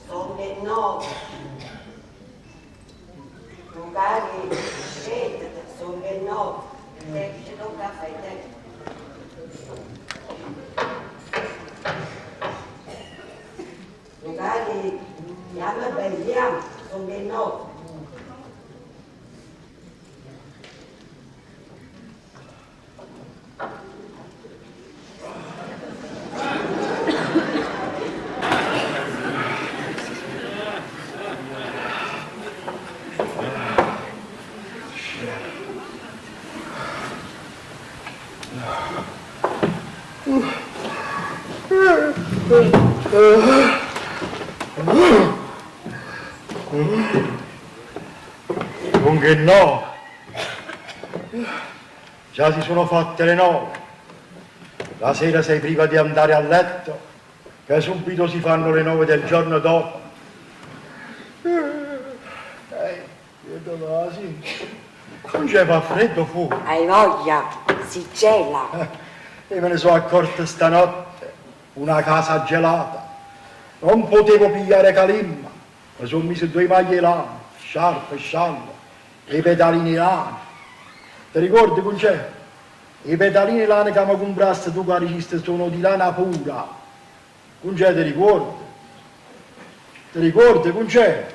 Song 'e nnove. Lucarì, scétate, song 'e nnove. Te pigliate 'o cafè, te. Lucarì, jamme bello, jamme, song 'e nnove. Songh' 'e nnove. Già si sono fatte le nove. La sera sei priva di andare a letto, che subito si fanno le nove del giorno dopo. Eh, Nun ce fa freddo fu. Hai voglia, si gela. E me ne so accorto stanotte, una casa gelata. Non potevo pigliare calimma, me so miso due maglie 'e lana, sciarpa, sciallo, 'E pedalini 'e lana. Te ricuorde, Cuncè? 'E pedalini 'e lana ca me cumpraste tu ca diciste sono di lana pura. Cuncè te ricuorde? Te ricuorde, Cuncè?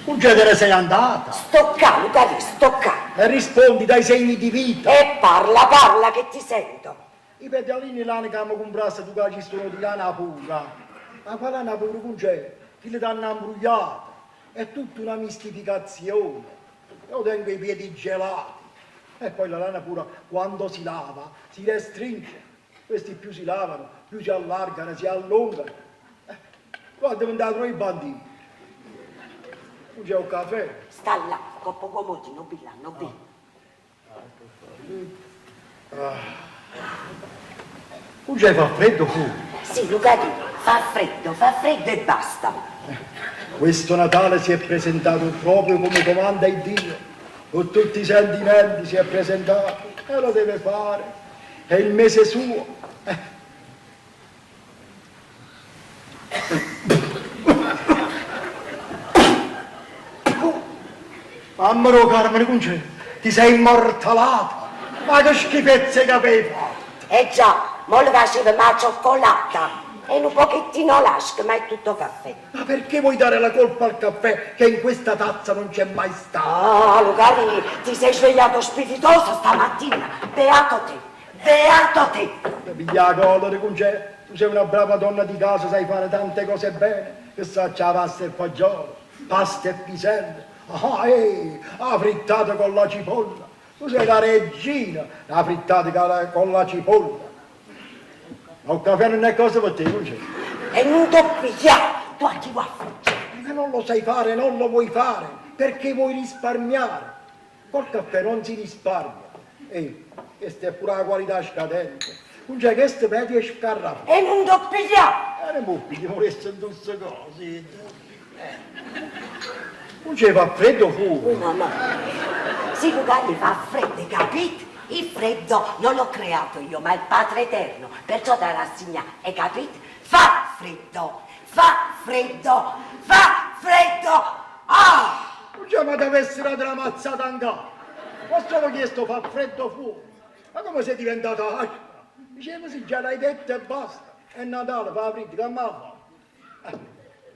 Cuncè te ne sei andata? Sto ccà, Lucarì, sto ccà. E rispondi, dai segni di vita. E parla, parla che ti sento. I pedalini 'e lana ca me cumpraste tu ca diciste sono di lana pura. Ma qua lana pura, Cuncè? Chille t'hanno 'mbrugliato. È tutta una mistificazione. Io tengo i piedi gelati. E poi la lana pura quando si lava si restringe. Questi più si lavano, più si allargano, si allungano. Tu addiventato nu bandito. Nun c'è 'o cafè. Sta là, 'ncopp' 'o comodino, 'o bi là, 'o bi. Cuncè fa freddo fu? Sì, Lucarì, fa freddo, fa freddo e basta. Questo Natale si è presentato proprio come comanda Iddio, con tutti i sentimenti si è presentato e lo deve fare, è il mese suo. Mamma d' 'o Carmene Cuncè, ti sei immortalata! Ma che schifezza 'e cape 'e fatto! Eh già, mo le facevamo 'a cioccolata e nu pochettino lasca, ma è tutto caffè. Ma perché vuoi dare la colpa al caffè che in questa tazza non c'è mai stato? Ah, Lucarì, ti sei svegliato spiritoso stamattina, beato te! Beato te! Te piglia 'a collera, Cuncè, tu sei una brava donna di casa, sai fare tante cose bene, che saccio 'a pasta e fagioli, pasta e piselle, ah eh, 'a frittata con la cipolla, tu sei la regina d' 'a frittata con la cipolla. Ma 'o cafè nun è cosa pe te, Cuncè. E nun t' 'o piglià, tu a chi vuò fujì? Ma non lo sai fare, non lo vuoi fare, perché vuoi risparmiare. Col caffè non si risparmia. E chesta è pure 'a qualità scadente. Cuncè, chesta peggio 'e scarrafà. E nun t' 'o piglià! E nun m' 'o piglio, muresse 'ntussecato, siente. Cuncè, fa freddo fuori. Uh mamma. Sì, Lucarì, fa freddo, 'e capito? Il freddo non l'ho creato io, ma il Padre Eterno, perciò t'ha rassignà, 'e capito? Fa freddo! Fa freddo! Fa freddo! Ah! Già ma t'avesse dato na mazzata 'ncapa! Ho solo chiesto fa freddo fuori! Ma come sei diventata aspra? Dicevo sì, già l'hai detto e basta! È Natale, fa friddo, che m'ha fa?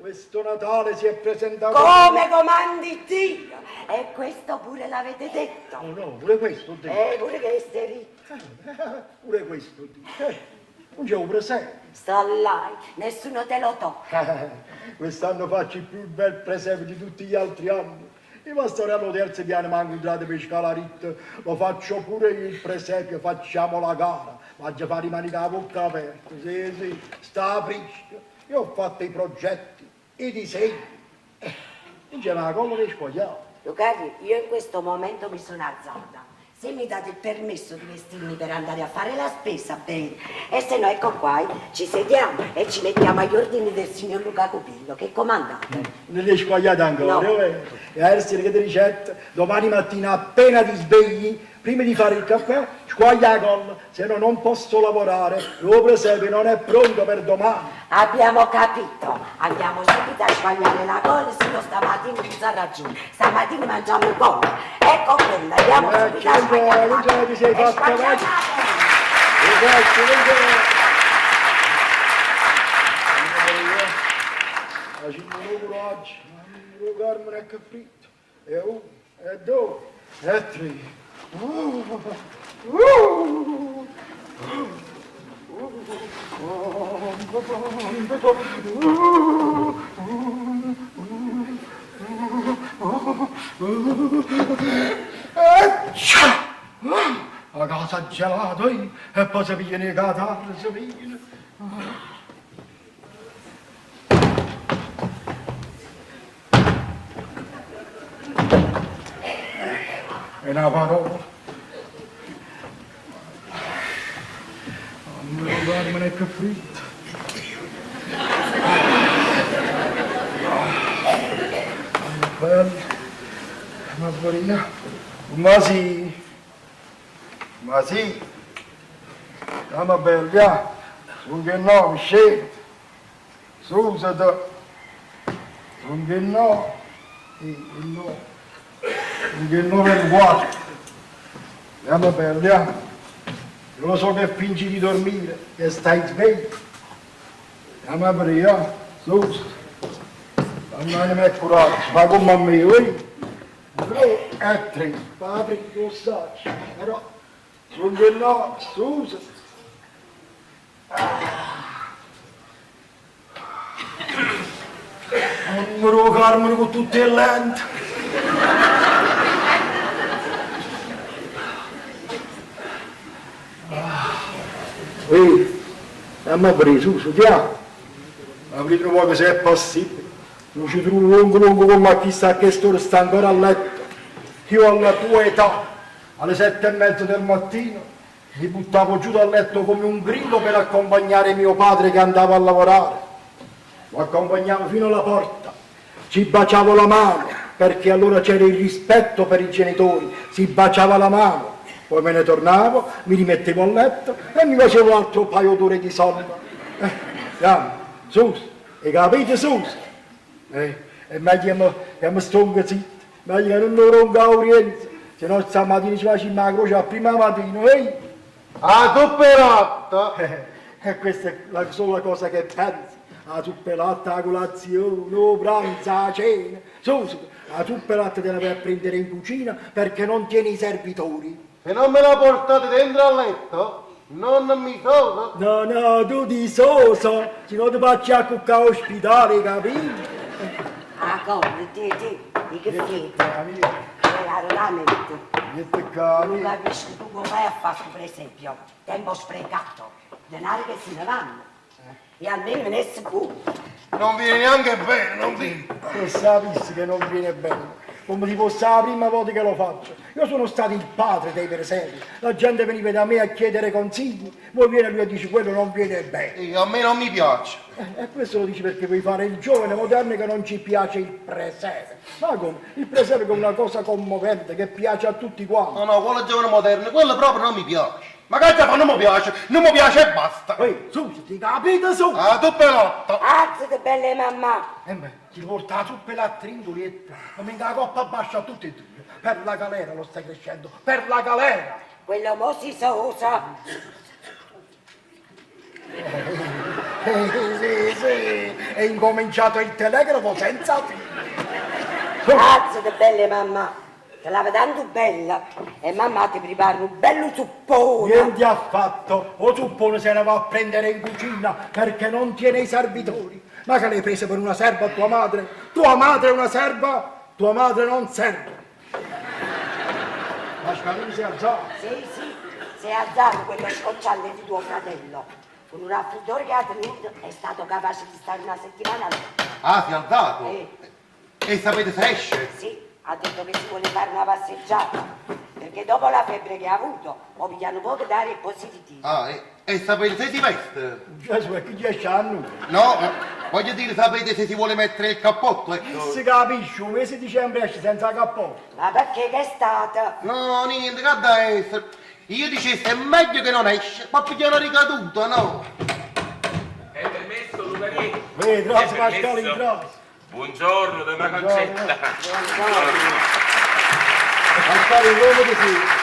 Questo Natale si è presentato... Come comandi Dio! E questo pure l'avete detto? No, no, pure questo ho detto. Pure questo è ritto. Pure questo ho detto. Nun c'è 'o presepe. Sta là, nessuno te lo tocca. Quest'anno faccio il più bel presepe di tutti gli altri anni. I pastori allo terzo piano m'hanno incontrato pe' scala ritta, lo faccio pure io il presepio, facciamo la gara. M'aggia fa rimanere cu 'a vocca aperta, sì, sì, sta frisca. Io ho fatto i progetti, i disegni. Nun c'è 'na collera 'e squagliata. Lucarì, io in questo momento mi sono alzata. Se mi date il permesso di vestirmi per andare a fare la spesa, bene. E se no, ecco qua, eh, ci sediamo e ci mettiamo agli ordini del signor Luca Cupillo, che comandate. Non l'hai squagliata ancora, No. vero? E adesso che ti ricetta, domani mattina appena ti svegli, prima di fare il caffè, squaglia la colla, se no non posso lavorare, lo presepe non è pronto per domani. Abbiamo capito, andiamo subito a sbagliare la colla, se no stamattina ci sa ragione. Stamattina mangiamo colla. Ecco quella, andiamo Eh, subito a c'è sbagliare la buono, già ti sei E fatta sbagliamo vecchia. la colla. Ragazzi, venga. Facciamo un coraggio, un carmine che fritto. E uno, e due, e tre. La casa gelata, eh, e poi si pigliano i catarri, si pigliano. È una parola. Non mi ricordare che fritto. Bello. Ma vorrei. Ma sì. Ma sì. Andiamo bella. Su che no, scendi. Su, se te. Su che no. E no. Su che no per guardo. Andiamo bella. Io lo so che fingi di dormire, che stai sveglio. Andiamo a aprire, su. Andiamo a coraggio, fa come a me, oi. Due e tre, fa aprire, lo sai. Però, su che no, su. Non mi lo carmine con tutte le lenti. Ehi, andiamo a aprire, su, su, via. Aprite un po' se è possibile. Non ci trovo lungo lungo come a chissà che ora sta ancora a letto. Io alla tua età, alle 7:30 del mattino, mi buttavo giù dal letto come un grillo per accompagnare mio padre che andava a lavorare. Lo accompagnavo fino alla porta, ci baciavo la mano, perché allora c'era il rispetto per i genitori, si baciava la mano. Poi me ne tornavo, mi rimettevo a letto e mi facevo un altro paio d'ore di sonno. Andiamo, su, e capite su? È meglio che mi, che mi stongo zitto, meglio che non lo rompo a Oriente, se no stamattina ci facciamo la croce a prima mattina, ehi? Ah, tu perotto! E questa è la sola cosa che penso. La zuppa e latte, la colazione, il pranzo, la cena. Su, su, la zuppa e latte te la vai a prendere in cucina perché non tieni i servitori. Se non me la portate dentro al letto, non mi sono. No, no, tu ti soso, se no ti faccio a cuccare all'ospedale, capito? Ah, come? Ti, ti, di che freddo. Amico, Veramente. niente caro. Non capisco tu come vai a fare per esempio. Tempo sprecato. Denari che se ne vanno. E almeno ne si può. Non viene neanche bene, non viene. Se sapessi che non viene bene, come se fosse la prima volta che lo faccio. Io sono stato il padre dei presepi. La gente veniva da me a chiedere consigli, poi viene lui e dice quello non viene bene. Io, a me non mi piace. E questo lo dici perché vuoi fare il giovane moderno che non ci piace il presepe. Ma come? Il presepe è una cosa commovente che piace a tutti quanti. No, no, quello giovane moderno, quello proprio non mi piace. Ma che fa non mi piace, non mi piace e basta. Ehi, su, ti capite su? Ah, tu pelotto. Alzate, belle mamma. E beh, ti porta la zuppa e la trindolietta, ma mica la coppa bassa a tutti e due. Per la galera lo stai crescendo, per la galera! Quello mo si sosa. Sì, sì, è incominciato il telegrafo senza fine. Alzate, belle mamma. Te la tanto bella. E mamma ti prepara un bello zuppone. Niente affatto, o zuppone se ne va a prendere in cucina perché non tiene i servitori. Ma che l'hai presa per una serva tua madre? Tua madre è una serva? Tua madre non serve. Pasqualino si è alzato. Sì, sì, si è alzato quello scocciante di tuo fratello. Con un raffreddore che ha tenuto è stato capace di stare una settimana a letto. Ah, si è alzato? Eh. E sapete se esce? Sì, ha detto che si vuole fare una passeggiata. Perché dopo la febbre che ha avuto, 'o piglia nu poco d'aria e poi si ritira. Ah, e, e sapete se si veste? Gesù, e chi jesce a nudo? No, voglio dire, sapete se si vuole mettere il cappotto, ecco. Si capisce, 'o mese 'e dicembre esce senza cappotto. Ma perché che è stato? No, niente, che ha da essere? Io dicesse è meglio che non esce, ma piglia una ricaduta, no? È permesso, Lucarì? Vedi, È trasi Pasquale, permesso? trasi. Buongiorno, donna Concetta. Pasquale, come ti sei?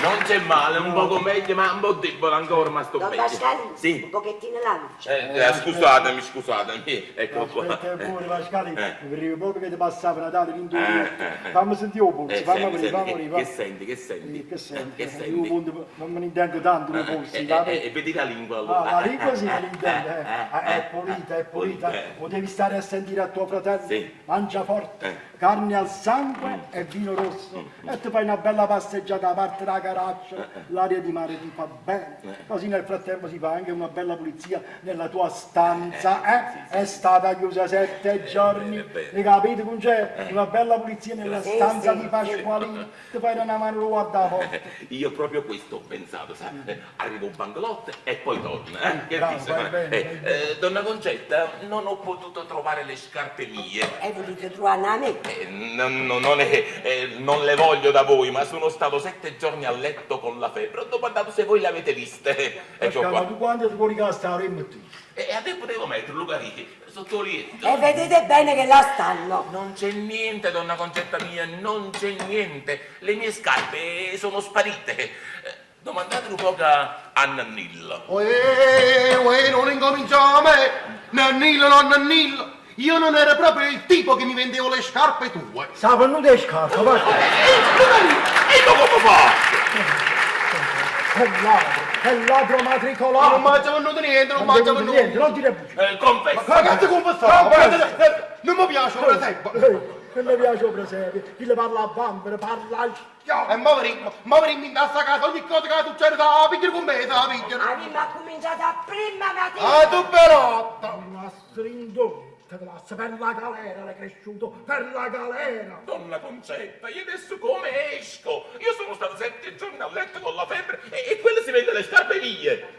Non c'è male, un poco meglio, ma un po' debole ancora, ma sto Don meglio. Pasquale, un Sì. pochettino la luce. Eh, eh, scusatemi, scusatemi. Ecco qua. Aspetta pure Pasquale, Eh. mi proprio che ti passava Natale in due. Eh, eh. Fammi sentire un polso, Eh, fammi senti, aprire, senti, fammi che, aprire. che senti, che senti? Che Eh, senti? Che Io senti? punto- non me ne intendo tanto di polsi, Eh, capito? eh, eh, vedi la lingua allora. Ah, la lingua sì me l'intende, eh. Ah, è pulita, è pulita. Eh. Lo devi stare a sentire a tuo fratello. Sì. Mangia forte, Eh. carne al sangue e vino rosso. E ti fai una bella passeggiata a parte la caraccia, l'aria di mare ti fa bene. Così nel frattempo si fa anche una bella pulizia nella tua stanza, eh? È stata chiusa sette giorni. bene, bene. Hai capito, Concè? Una bella pulizia nella Sì, stanza sì, di Pasqualino. Ti fai una mano guarda la porta. Io proprio questo ho pensato, sa? Arrivo un bangalotto e poi torno. Eh? Che Bravo, dice? vai bene, Eh, vai bene. donna Concetta, non ho potuto trovare le scarpe mie. Hai voluto trovare una me? No, non, è, non le voglio da voi, ma sono stato sette giorni a letto con la febbre. Ho domandato se voi le avete viste. Ecco Pasquale, ma qua. tu quando ti vuoi stare in te? E a te potevo metterlo, Lucarì, sotto il letto. E vedete bene che là stanno. Non c'è niente, donna Concetta mia, non c'è niente. Le mie scarpe sono sparite. Domandate un po' a a Nannillo. Uè, uè, non incominciamo, eh. Nannillo, no, Nannillo. Io non ero proprio il tipo che mi vendevo le scarpe tue. Sta venuta le scarpe, Pasquale. Lucarì, e io come faccio? È ladro, è ladro Ma matricolato. non mangia venuto niente, non mangia Non venuto niente, non dire bugie. Confesso. Ma cazzo confessavo? Non mi piace, per esempio. Non mi piace il presepe, chi le parla a bambera, parla al schiavo. E mo venimmo, mo venimmo in questa casa, ogni cosa che succede, la pigliano con me, la pigliano. Abbiamo cominciato a prima mattina. Ah, tu però! Una strindotta, classe, per la galera l'hai cresciuto, per la galera. Donna Concetta, io adesso come esco? Io sono stato sette giorni a letto con la febbre e, e quello si vende le scarpe mie.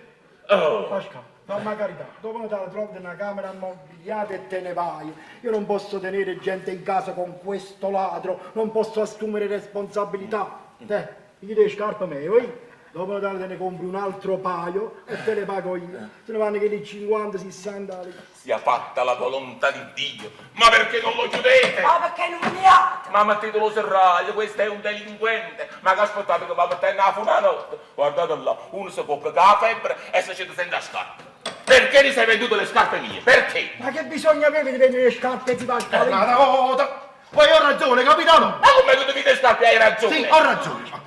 Oh. Pasquale, fammi carità, dopo Natale trovi una camera ammobiliata e te ne vai. Io non posso tenere gente in casa con questo ladro, non posso assumere responsabilità. Te, gli le scarpe mie, oi? Dopo Natale te ne compri un altro paio e te le pago io. Se ne vanno che lì 50, 60 lì. Sia fatta la volontà di Dio. Ma perché non lo chiudete? Ma perché non mi ha? Ma mettetelo serraglio, questo è un delinquente. Ma che aspettate che va per te una fuma notte? Guardate là, uno si cocca con la febbre e si scende senza scarpe. Perché ti sei venduto le scarpe mie? Perché? Ma che bisogno avevi di vendere le scarpe di Pasquale? Una volta! Poi ho ragione, capitano! Ma come tu ti le scarpe hai ragione? Sì, ho ragione.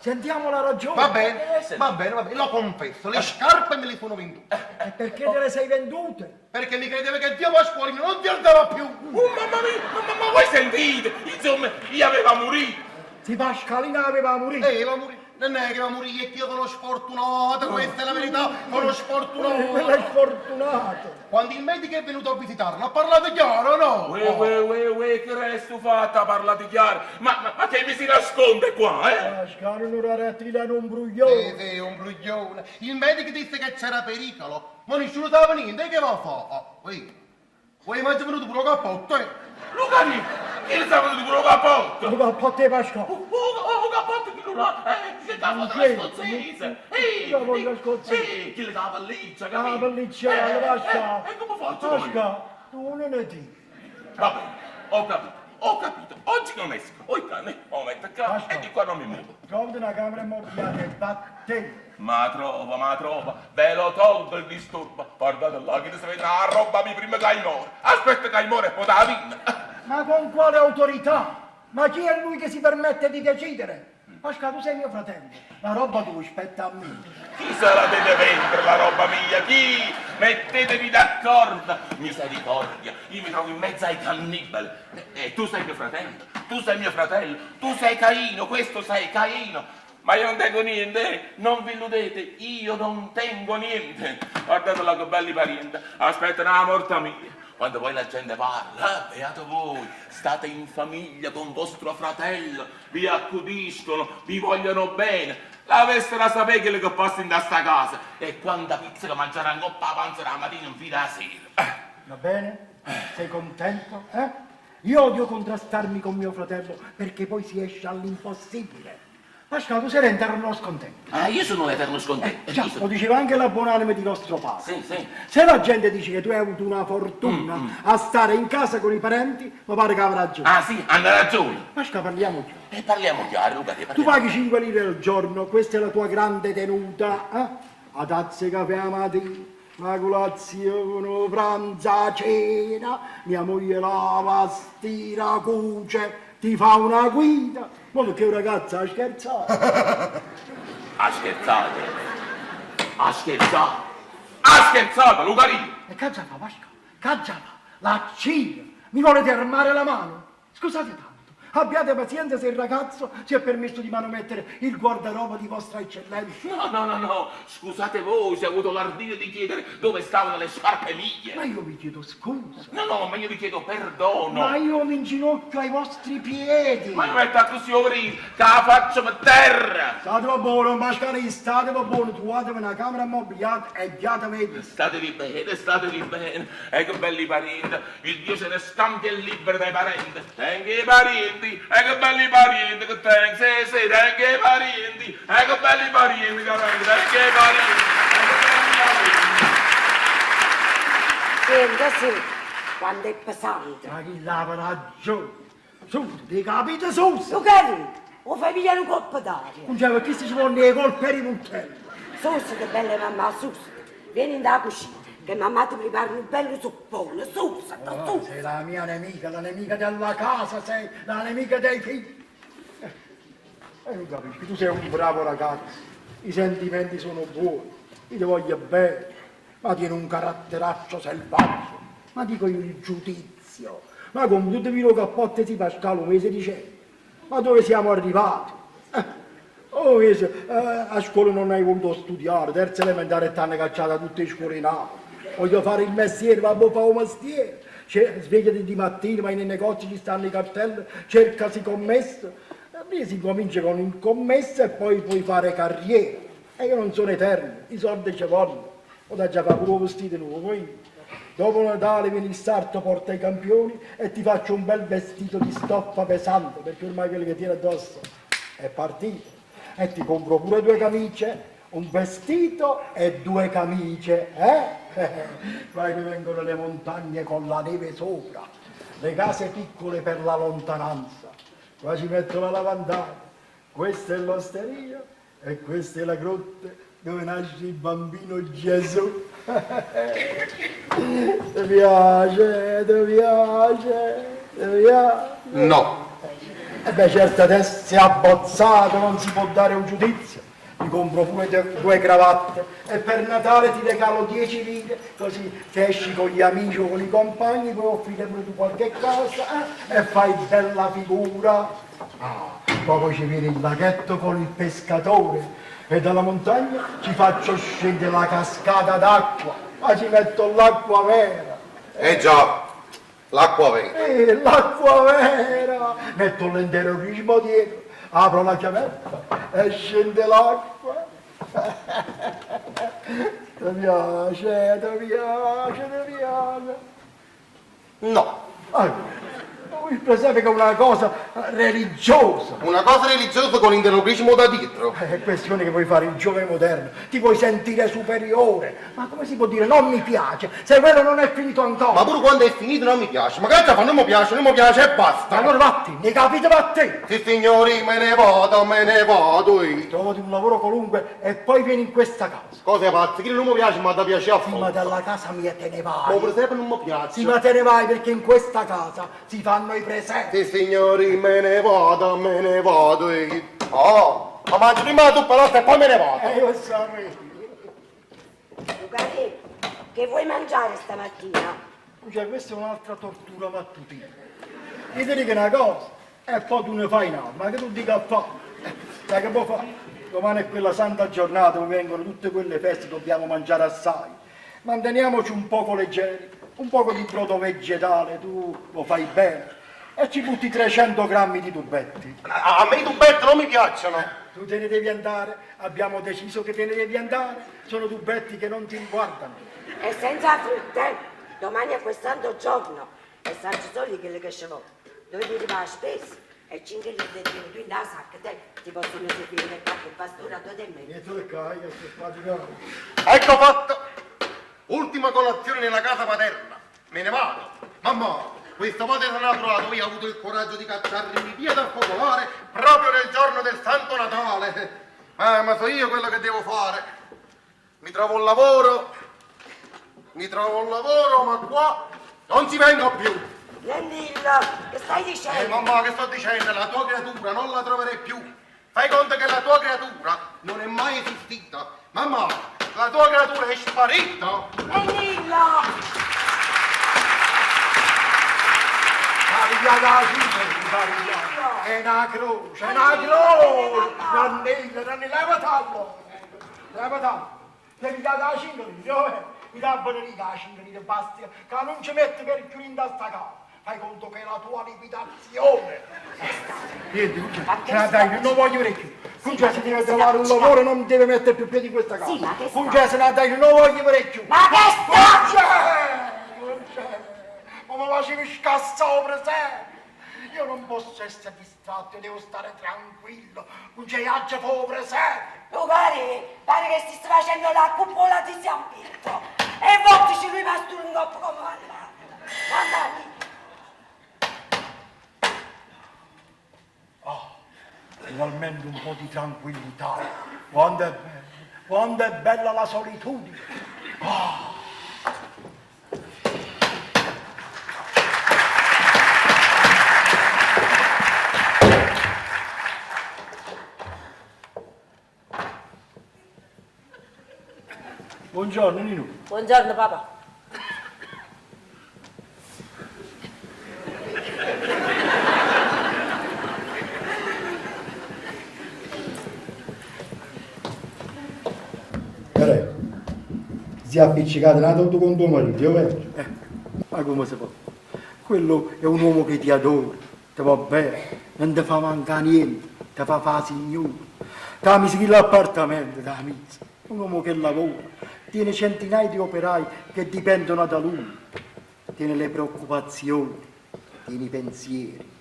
Sentiamo la ragione. Va bene, va bene, va bene, lo confesso, le scarpe me le sono vendute. E perché te le sei vendute? Perché mi credeva che Dio Pasqualino non ti andava più. Oh, mamma mia, ma, ma, ma voi sentite? Insomma, io aveva morito. Zi Pasqualino aveva morito. Va morire. Non è che va a morire, è che io sono sfortunato, questa è la verità, sono Quello sfortunato. è sfortunato. Quando il medico è venuto a visitarlo, ha parlato chiaro, no? Uè, uè, uè, uè, che resto fatta, parlate chiaro. Ma, ma, ma che mi si nasconde qua, eh? Pasquale non era rettile, era un bruglione. Sì, sì, un bruglione. Il medico disse che c'era pericolo, ma nessuno sapeva niente, che va a fare? Oh, uè, uè, ma è venuto pure il cappotto, eh? Lucani, chi sta venuto pure il cappotto? Un cappotto di Pasquale. Oh, oh, oh, cappotto chi non ha? Che cappotto Sì. la scozzese? Ehi, Io voglio la scozzese. Ehi, chi le dà la pelliccia, capito? La pelliccia, la Pasquale. E come faccio? io? Pasquale, tu non è di. Va bene, ho capito, ho capito. Oggi non esco. Oi cane, lo metto qua Pasquale. e di qua non mi muovo. Trovati una camera ammobiliata e vattene. Ma trova, ma trova, ve lo tolgo il disturbo. Guardate là che si vede la roba mi prima che muore. Aspetta che muore e poi la vinna. Ma con quale autorità? Ma chi è lui che si permette di decidere? Pasquale, tu sei mio fratello. La roba tua spetta a me. Chi se la deve vendere la roba mia? Chi? Mettetevi d'accordo! Misericordia, io mi trovo in mezzo ai cannibali. E tu sei mio fratello, tu sei mio fratello, tu sei Caino, questo sei Caino. Ma io non tengo niente, eh? non vi illudete, io non tengo niente. Guardate là che belli parenti, aspettano la morte mia. Quando poi la gente parla, ah, beato voi, state in famiglia con vostro fratello, vi accudiscono, vi vogliono bene. L'avessero a sapere quello che passa in sta casa e quanta pizza che mangiare 'ncoppa 'a panza da mattina fino alla sera. Va bene? Sei contento? Eh? Io odio contrastarmi con mio fratello perché poi si esce all'impossibile. Pasquale, tu sei l'eterno scontento. Ah, io sono l'eterno scontento. Già, Io sono- lo diceva anche la buonanima di nostro padre. Sì, sì. Se la gente dice che tu hai avuto una fortuna a stare in casa con i parenti, mi pare che avrà ragione. Ah, sì, hanno ragione. Pasquale, parliamo chiaro. E parliamo chiaro, Luca. Tu Parliamo. paghi 5 lire al giorno, questa è la tua grande tenuta, eh? A tazza di caffè la mattina, la colazione, pranzo, a cena, mia moglie lava, stira, cuce, ti fa una guida. Ma perché un ragazzo ha scherzato? Ha scherzato. Ha scherzato. Ha scherzato, Lucarino. E cazzo fa, Pasquale? Cazzo fa? La cina! Mi volete armare la mano? Scusate tanto, abbiate pazienza se il ragazzo si è permesso di manomettere il guardaroba di vostra eccellenza. No, no, no, no. Scusate voi se ho avuto l'ardire di chiedere dove stavano le scarpe mie. Ma io vi chiedo scusa. No, no, ma io vi chiedo perdono. Ma io mi inginocchio ai vostri piedi. Ma io metto così over che la faccio per terra. State buono, Mascari, state buono, trovatevi una camera ammobiliata e ghiatevi. Statevi bene, statevi bene. E che belli parenti. Il Dio se ne scambia e libera dai parenti. Tengo i parenti, e che belli parenti che tengo. Sì, sì, tengo i parenti. E che belli parenti che tengo. Tengo i parenti. E che belli parenti. Senti, sì, quando è pesante. Ma chi l'ha ragione? Su, ti capite su? Lucarino, o fai pigliare un colpo d'aria. Non c'è perché si vogliono le colpe e i puntelli. Su, che bella mamma, su. Vieni da cucina, che mamma ti prepara un bello suppone. Su, Oh, su. sei la mia nemica, la nemica della casa, sei la nemica dei figli. Eh, non capisco, tu sei un bravo ragazzo, i sentimenti sono buoni, io ti voglio bene, ma tieni un caratteraccio selvaggio. Ma dico io il giudizio, ma come tu devi lo cappotto di Pasquale un mese dicembre? Ma dove siamo arrivati? Eh, Oh, mese, a scuola non hai voluto studiare, terza elementare e t'hanno cacciata tutte le scuole in Napoli. Voglio fare il mestiere, ma boh, fa un mestiere. Cioè, svegliati di mattina, vai nei negozi, ci stanno i cartelli, cercasi commessa. E lì si comincia con il commesso e poi puoi fare carriera. E io non sono eterno, i soldi ci vogliono. Ho da già fare pure un vestito nuovo, quindi. Dopo Natale vieni il sarto, porta i campioni e ti faccio un bel vestito di stoffa pesante, perché ormai quello che tiene addosso è partito. E ti compro pure due camicie, un vestito e due camicie, eh? Vai che vengono le montagne con la neve sopra, le case piccole per la lontananza. Qua ci metto la lavandata, questa è l'osteria e questa è la grotta dove nasce il bambino Gesù. Ti piace, ti piace, ti piace. No. E beh, certo, adesso si è abbozzato, non si può dare un giudizio. Mi compro pure due cravatte e per Natale ti regalo 10 lire, così se esci con gli amici o con i compagni puoi offrire pure tu qualche cosa e fai bella figura. Ah, poi ci viene il laghetto con il pescatore e dalla montagna ci faccio scendere la cascata d'acqua, ma ci metto l'acqua vera. Eh già, l'acqua vera. L'acqua vera! Metto l'enterorismo dietro, apro la chiavetta e scende l'acqua. Ti piace, ti piace, ti piace. No. Ah, il presepe è una cosa religiosa. Una cosa religiosa con l'interlocrismo da dietro. È questione che vuoi fare il giovane moderno, ti vuoi sentire superiore. Ma come si può dire non mi piace, se quello non è finito ancora? Ma pure quando è finito non mi piace. Ma che fa? Non mi piace, non mi piace e basta. Allora vatti, ne capite vatte! Sì signori, me ne vado, me ne vado. io. Trovati un lavoro qualunque e poi vieni in questa casa. Cose pazze, che non mi piace ma da piace a Sì, ma forza. dalla casa mia te ne Ma vai. per esempio non mi piace. Sì, ma te ne vai perché in questa casa si fanno i presepi. Sì signori, me ne vado, me ne vado. io. Oh, ma mangio prima la tuppa rossa e poi me ne vado. Io sapevo. Lucarino, che vuoi mangiare stamattina? Cioè, questa è un'altra tortura mattutina. Io ti dico una cosa e poi tu ne fai un'altra, ma che tu dica a fare? Sai che può fare? Domani è quella santa giornata dove vengono tutte quelle feste, dobbiamo mangiare assai. Manteniamoci un poco leggeri, un poco di brodo vegetale, tu lo fai bene, e ci butti 300 grammi di tubetti. A, a me i tubetti non mi piacciono. Tu te ne devi andare, abbiamo deciso che te ne devi andare, sono tubetti che non ti riguardano. E senza frutta, eh? Domani è quel santo giorno e saccio solo quello che ci vuole. Dove arriva la spesa e 5 litri di vino in sacca, te, ti possono servire per qualche pastura a due e mezzo. Niente da qua, io sto sfaticando. Ecco fatto. Ultima colazione nella casa paterna. Me ne vado. Mamma, questa volta sono trovato io ho avuto il coraggio di cacciarmi via dal focolare proprio nel giorno del Santo Natale. Ah, ma so io quello che devo fare. Mi trovo un lavoro. Mi trovo un lavoro, ma qua non ci vengo più. Nennillo, che stai dicendo? Eh, mamma, che sto dicendo? La tua creatura non la troverei più. Fai conto che la tua creatura non è mai esistita. Mamma, la tua creatura è sparita. Nennillo! Maria la Maria, è una croce, è una croce! Nannilla, Nannilla, levatallo! Levatallo! Devi dare la 5 lire, mi dà benedica la 5 lire, basta, che non ci metti per più in sta casa. Fai conto che è la tua liquidazione. Niente, Ma che dai, non voglio vedere più. Concetta ma deve che trovare un sta- lavoro, non deve mettere più piedi in questa casa. Sì, ma che sta- Concetta, dai, non voglio vedere più. Ma che sta? Concetta! Concetta! Ma mi facevi scassare presente! Io non posso essere distratto, io devo stare tranquillo. Concetta, aggia fo presente! Tu pare, pare che si sta facendo la cupola di San Pietro. E voltici rimasto un coppo come va. Mamma mia. Finalmente un po' di tranquillità. Quando è bella, quando è bella la solitudine. Ah. Buongiorno Nino. Buongiorno papà. Però, si è appiccicato un altro con tuo marito, io vero? Ma come si può? Quello è un uomo che ti adora, ti va bene, non ti fa mancare niente, ti fa fare signore. Ti ha messo l'appartamento, ti ha messo. Un uomo che lavora, tiene centinaia di operai che dipendono da lui, tiene le preoccupazioni, tiene i pensieri.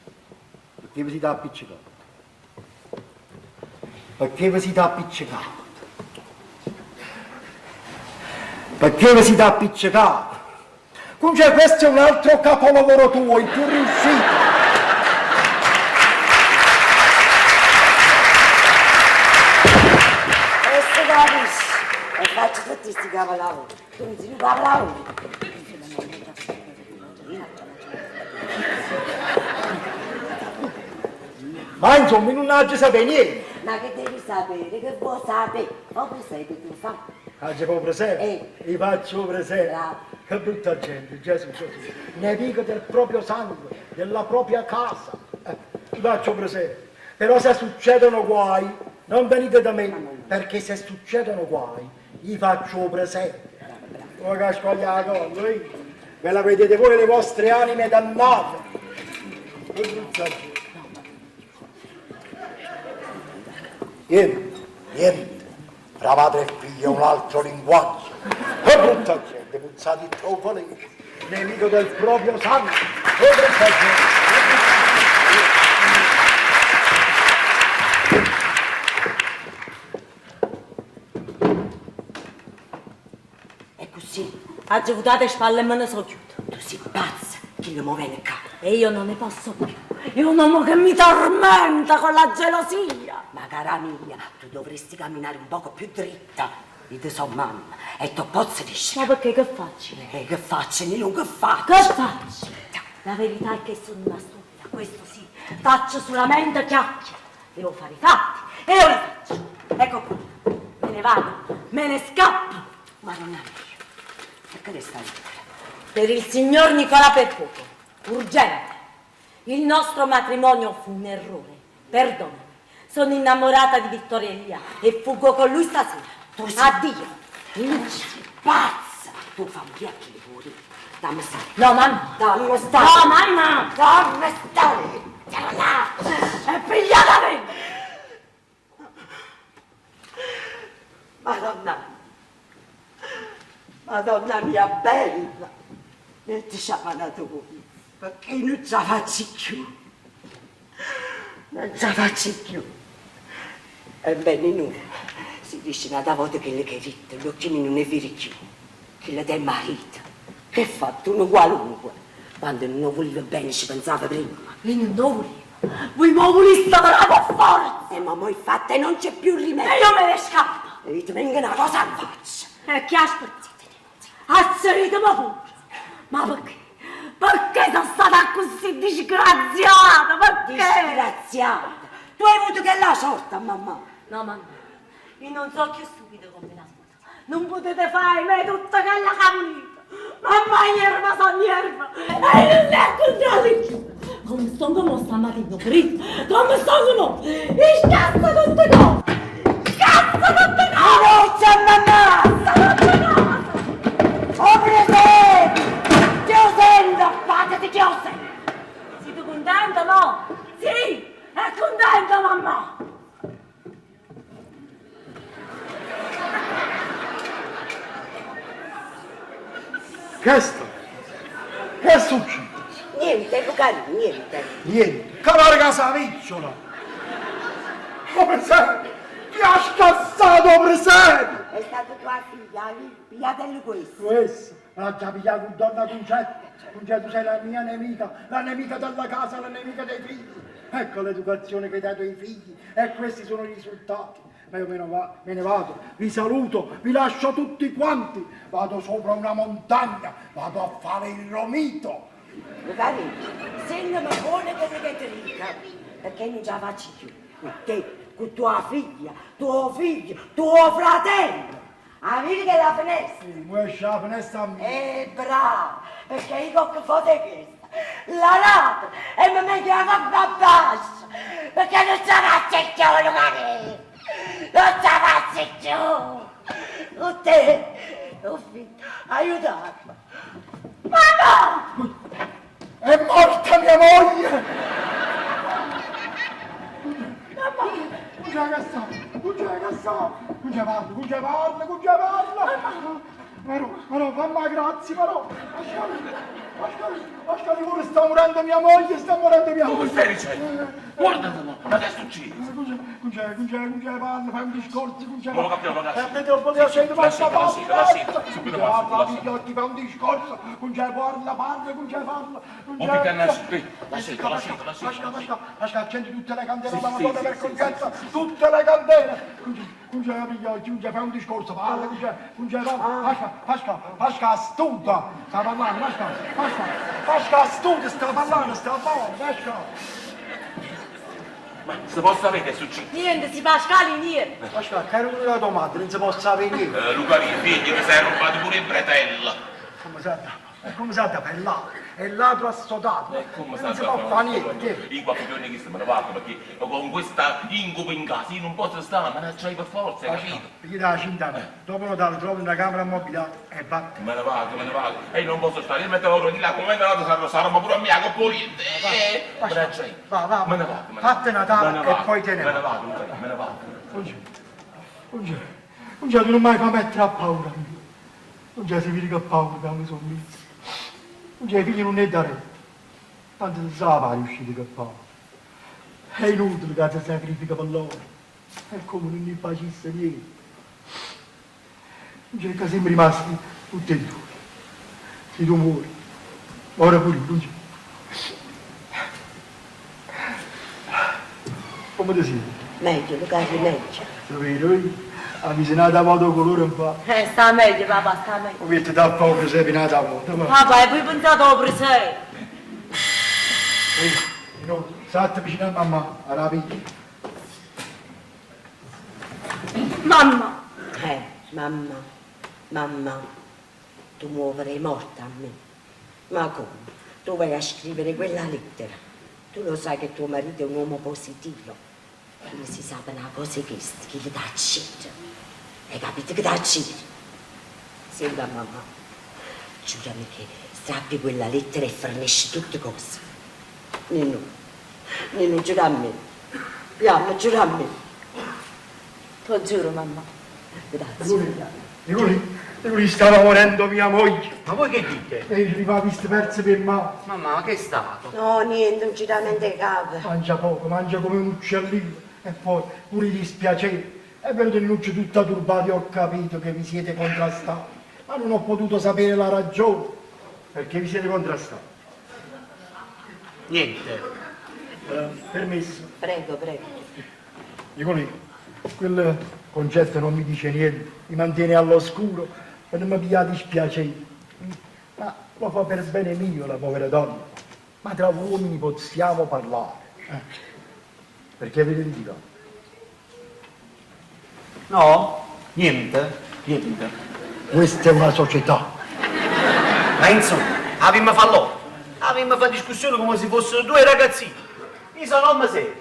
Perché vi siete appiccicato? Perché vi siete appiccicato? Perché vi siete appiccicato? Comunque questo è un altro capolavoro tuo, il più riuscito. E se capisci? E faccio tutti questi capolavori. Tu mi sei un capolavoro. Ma insomma, non ha sapere niente. Ma che devi sapere? Che vuoi sapere? Proprio sai che tu fai. Faccio proprio presente. Eh. Vi faccio presente. Bravo. Che brutta gente, Gesù, Gesù. Nemico del proprio sangue, della propria casa. Vi faccio presente. Però se succedono guai, non venite da me, perché se succedono guai, gli faccio presente. Come che squaglia la colla, eh? Ve la vedete voi le vostre anime dannate. Che brutta gente. Niente, niente. Fra padre e figlio è un altro linguaggio. Che brutta gente, puzzati di troppo nemico del proprio sangue. Che brutta gente. E così, Oggi votate spalle e me ne sono chiusa. tu sei pazza, chi lo muove qua. E io non ne posso più. È un uomo che mi tormenta con la gelosia. Ma cara mia, tu dovresti camminare un poco più dritta. Io ti so mamma e ti posso dire. Ma perché che faccio? Eh, che faccio, Nino, che faccio? Che faccio? La verità è che sono una stupida, questo sì. Faccio solamente chiacchiere. Devo fare i fatti e io li faccio. Ecco qua. Me ne vado, me ne scappo. Madonna mia, perché ne stai lettera? Per il signor Nicola Percoco, urgente. Il nostro matrimonio fu un errore. Perdonami. Sono innamorata di Vittorio Elia e fuggo con lui stasera. Tu sei- Addio. Lucia. Pazza! Tu fa morì a chillo pure. Damme stare. No, mamma. Damme stare. No, mamma. Damme stare. Là. E pigliata me. Madonna. Madonna mia bella. Mettici a mano tu, perché non ce la faccio più. Non ce la faccio più. Ebbene, no. Si dice un'altra volta che le che detto, l'occhio non è vero più. Che del marito, che ha fatto uno qualunque. Quando non voleva bene ci pensava prima. Io non lo volevo. Voi mi voleste però per forza. E ma mo' è fatta e non c'è più rimedio. E io me ne scappo. E ti venga una cosa in faccia. E che aspettate? Azzeritemi pure. Ma perché? Perché sono stata così disgraziata? Perché? Disgraziata. Tu hai avuto che la sorta, mamma. No, mamma, io non so che stupido combinato. Non potete fare me tutta quella cavolita. Mamma hierba sono hierba. E non è contrario. Come sono mo stamattina, capito? Come sono mo? Mi scassa tutte cose. Scassa tutte cose. Inizia, mamma! Scassa tutte cose. Oh, presepe! Ti ho sento, padre, ti ho sento. Siete contenta, no? Sì, è contenta, mamma. Che sta? Che è successo? Niente, Lucarino, niente. Niente. Cavare casa vicciola. Come sei? Ti ha scassato presepe! È stata tua figlia, pigliatelo questo. Questo, l'ha già pigliato con donna Concetta. Concetta, tu sei la mia nemica, la nemica della casa, la nemica dei figli. Ecco l'educazione che hai dato ai figli e questi sono i risultati. Ma io me ne, va- me ne vado, vi saluto, vi lascio tutti quanti. Vado sopra una montagna, vado a fare il romito. Lucarino, se non mi vuole quello che ti dica, perché non ce la faccio più. Con te, con tua figlia, tuo figlio, tuo fratello. Amici che la finestra. Sì, mo esce la finestra a me. Eh, bravo, perché io che foto questa, la nata, e mi metto la gamba bassa, perché non ce la faccio più, Lucarino, non ce la faccio più. Con te, oh figlio, aiutatemi. Mamma! È morta mia moglie! Non c'è che sta, non c'è che sta, non c'è parla, non c'è parla, non c'è parla. Però, però, fammi grazie, però. Lasciami, lasciami, lasciami pure, sta morendo mia moglie, sta morendo mia Come moglie. stai dicendo? Guarda, ma che è successo? Non c'è, non c'è, non c'è, non c'è parla, fai un discorso, non c'è Non lo capiamo, ragazzi. Eh, vedo, volevo sentire, La ma sera, la sera, la sera, subito Non c'è passo, parla, la sera. figliotti, fa un discorso, non c'è parla, parla, non c'è parla, non Oh, c'è... che cannaccia, qui, la sera, la sera, la sera, Lascia, la lascia, lascia, accendi tutte le candele Sì, alla sì, Madonna sì, per sì, Concetta, tutte le candele. Non c'è, non c'è, figliotti, non c'è, fai un discorso, parla, non c'è, non c'è, parla, lascia, lascia, lascia, astuta, sta parlando, lascia, lascia, lascia, astuta, sta parlando, sta parlando, lascia. Ma se posso sapere che è successo? Niente, si Pasquale, niente. Lascia, che era una domanda, non si può sapere niente. Eh, Lucarino, figlio, mi sei rubato pure in bretella. Come si è come si è è ladro, è ladro assodato. E come non si sa può fare niente. Io qualche giorno che se me ne vado perché con questa incubo in casa io non posso stare, ma ne c'hai per forza, hai capito? Gli dà la cinta, a me. dopo Natale trovi una camera ammobiliata e vattene. Me ne vado, me ne vado. E io non posso stare, io metto l'oro di là, come vado sarò, sarò pure a mia con niente. Eh, me ne c'hai. Va, va, Me ne vado, me ne Fate vado. Natale Me ne e vado, poi te ne Me ne vai. vado, Lucarino, me ne vado. Non c'è, non c'è, non c'è, tu non mi fai mettere a paura. Non c'è, si vede che paura che mi sono messo. Non c'è, figlio non è da retta. Tanto si sa fare uscire che paura. È inutile che si sacrifica per loro. È come non gli facesse niente. Non c'è che siamo rimasti tutti e due. Se tu muori, ora pure non c'è. Come ti senti? Meglio, Lucarino, meglio. Sapete, io avvicinata a modo colore un po'. Eh, sta meglio, papà, sta meglio. Ho visto da poco sei nata a modo, ma... Papà, e voi pensate al presepe? Ehi, no, state vicino a mamma, alla piccola. Mamma! Mamma, mamma, tu muoverei morta a me. Ma come? Tu vai a scrivere quella lettera. Tu lo sai che tuo marito è un uomo positivo. Quindi si sa una cosa che che gli dà accetta. Hai capito che dà accetta? Senta mamma, Giurami che strappi quella lettera e fernesce tutte cose. Ninù, Ninù, giura a me. Jammo, giura a me. T'o giuro, mamma. Grazie. Nicolì, Nicolì, stava morendo mia moglie. Ma voi che dite? E io li visto persi per mano. Mamma, ma che è stato? No, niente, un giramento di capo. Mangia poco, mangia come un uccellino. E poi pure i dispiaceri. È venuto in luce tutta turbata e ho capito che vi siete contrastati. Ma non ho potuto sapere la ragione. Perché vi siete contrastati. Niente. Permesso. Prego, prego. Nicolì, quel concetto non mi dice niente, mi mantiene all'oscuro e non mi piglia dispiacere. Ma lo fa per bene mio la povera donna. Ma tra uomini possiamo parlare. eh. Perché avete litigato? No? Niente? Niente. Questa è una società. Ma insomma, abbiamo fatto Abbiamo fatto discussione come se fossero due ragazzini. Io sono uomo serio.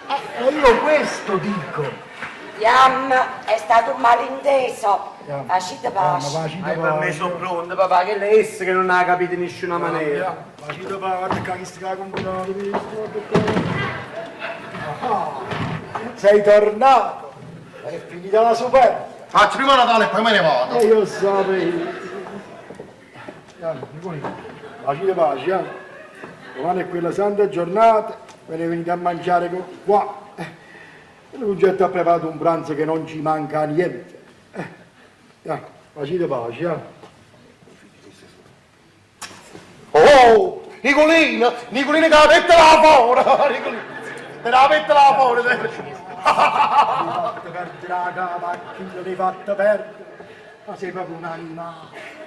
E io questo dico. Yam, è stato un malinteso. Yam. Facite Yam, pace. facite Ma per me pace. sono pronto, papà, che lei essa che non ha capito in nessuna maniera. Facite pace, che sta combinando, guarda qua. Ah, sei tornato. È finita la superbia. Faccio prima Natale e poi me ne vado. E io sapevo. Andiamo, Nicolino, facite pace, eh. Domani è quella santa giornata, ve ne venite a mangiare qua. Il Lugetto ha preparato un pranzo che non ci manca niente. Andiamo, facite pace, eh. Oh, Nicolino, Nicolino che la mette là fuori, Nicolino, te la mette là fuori. L'hai fatto perdere la capa, a chi l'hai fatta perdere? Ma sei proprio un animale.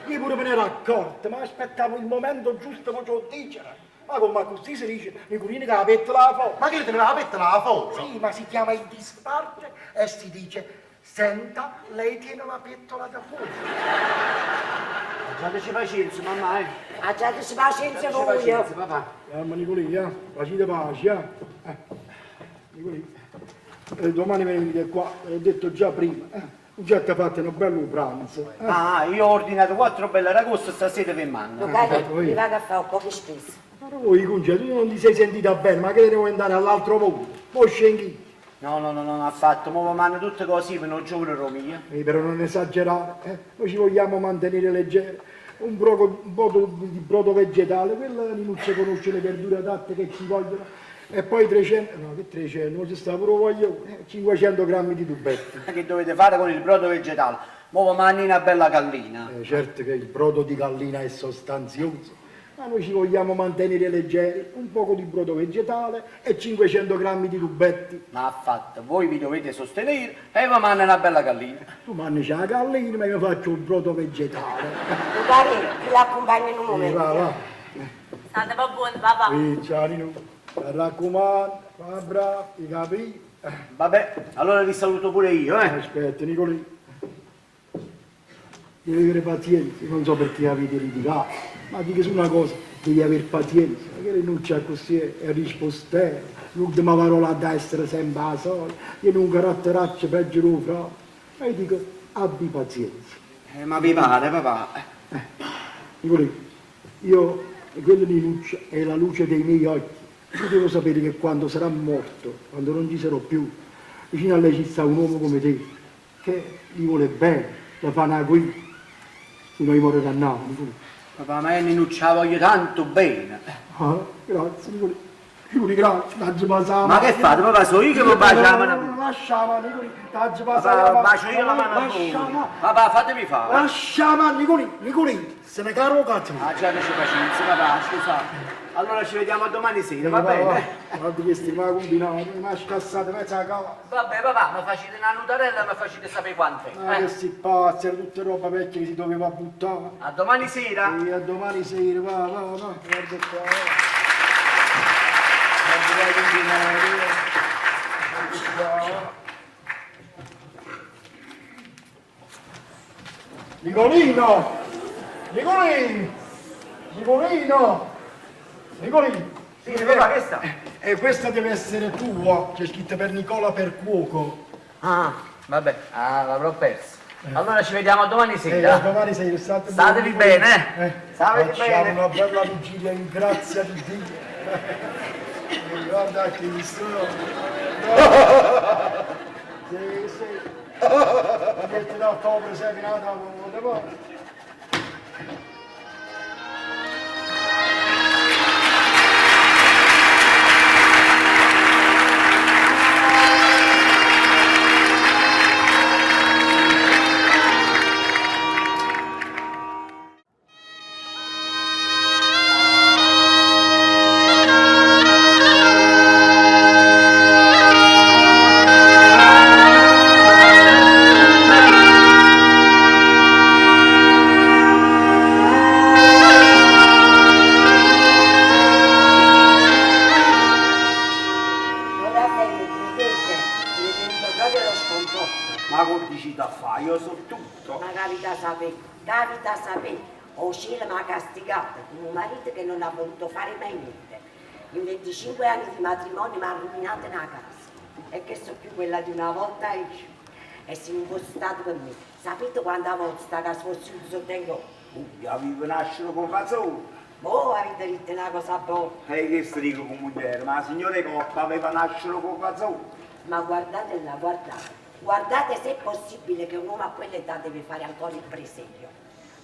Io pure me ne ero accorto, ma aspettavo il momento giusto per ce dicere. Ma come così si dice, Nicolino che la mette là fuori. Ma che te la mette là fuori? Sì, ma si chiama in disparte e si dice, senta, lei tiene la pettola da fuori. Abbiateci pazienza, mamma, eh. Abbiateci pazienza Abbiateci voi. pazienza, papà. Mamma Nicolì, eh? Facite pace, eh? Nicolì, domani venite qua, l'ho detto già prima. Già ti ha fatto un bello pranzo. Ah, io ho ordinato 4 belle aragoste, stasera vi mando. Magari fatto io. mi vado a fare un po' di spesa. Ma voi, Conce, tu non ti sei sentita bene, ma che devo andare all'altro mondo? Poi scendi. No, no, no, non ha fatto, mo mi mando tutte cose per non giovane Romia. Però non esagerare, eh? Noi ci vogliamo mantenere leggeri. Un, broco, un po' di brodo vegetale, quella Ninuccia conosce le verdure adatte che ci vogliono. E poi 300, no che 300, non ci sta pure voglio, 500 grammi di tubetti. Ma che dovete fare con il brodo vegetale? Mo vi mandi una bella gallina. Certo che il brodo di gallina è sostanzioso, ma noi ci vogliamo mantenere leggeri, un poco di brodo vegetale e 500 grammi di tubetti. Ma ha fatto, voi vi dovete sostenere e vi mando una bella gallina. Tu mangi la gallina, ma io faccio il brodo vegetale. Magari l'accompagno in un momento. Va, va. State buono, papà. Sì, ciao Nino. Mi raccomando, fa bravo, ti capì? Vabbè, allora vi saluto pure io, eh. Aspetta, Nicolì. Devi avere pazienza, non so perché avete litigato, ma dico solo una cosa, devi avere pazienza, perché non c'è così, è rispostero, l'ultima parola a essere sempre la sola, tiene un caratteraccio peggio di un frate. Ma io dico, abbi pazienza. Ma vi pare, papà? Nicolì, io, quello di Nuccia è la luce dei miei occhi. Io devo sapere che quando sarà morto, quando non ci sarò più, vicino a lei ci sta un uomo come te, che gli vuole bene, la fa una guida, se no io muore dannato, Nicolì. Papà, ma io Ninuccia la voglio tanto bene. Ah, grazie, Nicolì. Nicolì, grazie, t'aggi passato. Ma che fate, papà? Sono io che vi bacio la mano a voi. Lasciamo, Nicolì, t'aggi passato. Papà, bacio io la mano a voi. Lasciamo, Papà, fatemi fare. lasciamo, Nicolì, Nicolì, se ne caro cazzo. Ah, già che c'è pazienza, papà, scusate. Allora ci vediamo domani sera, va bene? Guarda che sti mi ha combinato, mi ha scassato mezza casa. Vabbè, papà, mi facete una nutarella e mi facete sapere quant'è. Ma che si pazza, era tutta roba vecchia che si doveva buttare. A domani sera. E a domani sera, va, va, va, guarda qua. Guarda che combinato, guarda qua. Nicolino! Nicolino! Nicolino! Nicolino! Sì, papà, che sta? E questa deve essere tua, c'è scritto per Nicola Percuoco. Ah, vabbè, ah, l'avrò persa. Allora ci vediamo domani Eh, sera. domani sera, state Statevi bene, eh. Statevi Facciamo bene. una bella vigilia in grazia di Dio. Eh, guarda che sono. Sì, sì. Metti da ottobre, sei finata, come vuoi. Ora mi credete, mi è venuto proprio lo sconforto. Ma che dici da fare? Io so tutto. Ma capita sapere, capita sapere. O cielo mi ha castigato con un marito che non ha voluto fare mai niente. In 25 anni di matrimonio mi ha rovinato una casa. E che so più quella di una volta io. E se non fosse stato per me, sapete quanta volta sta casa fosse chiusa tengo? Ui, aveva nascere con ragione. Boh, avete detto una cosa buona. E che sto dico con moglie, ma la signora Coppa aveva nascere con ragione. Ma guardate là, guardate. Guardate se è possibile che un uomo a quell'età deve fare ancora il presepio.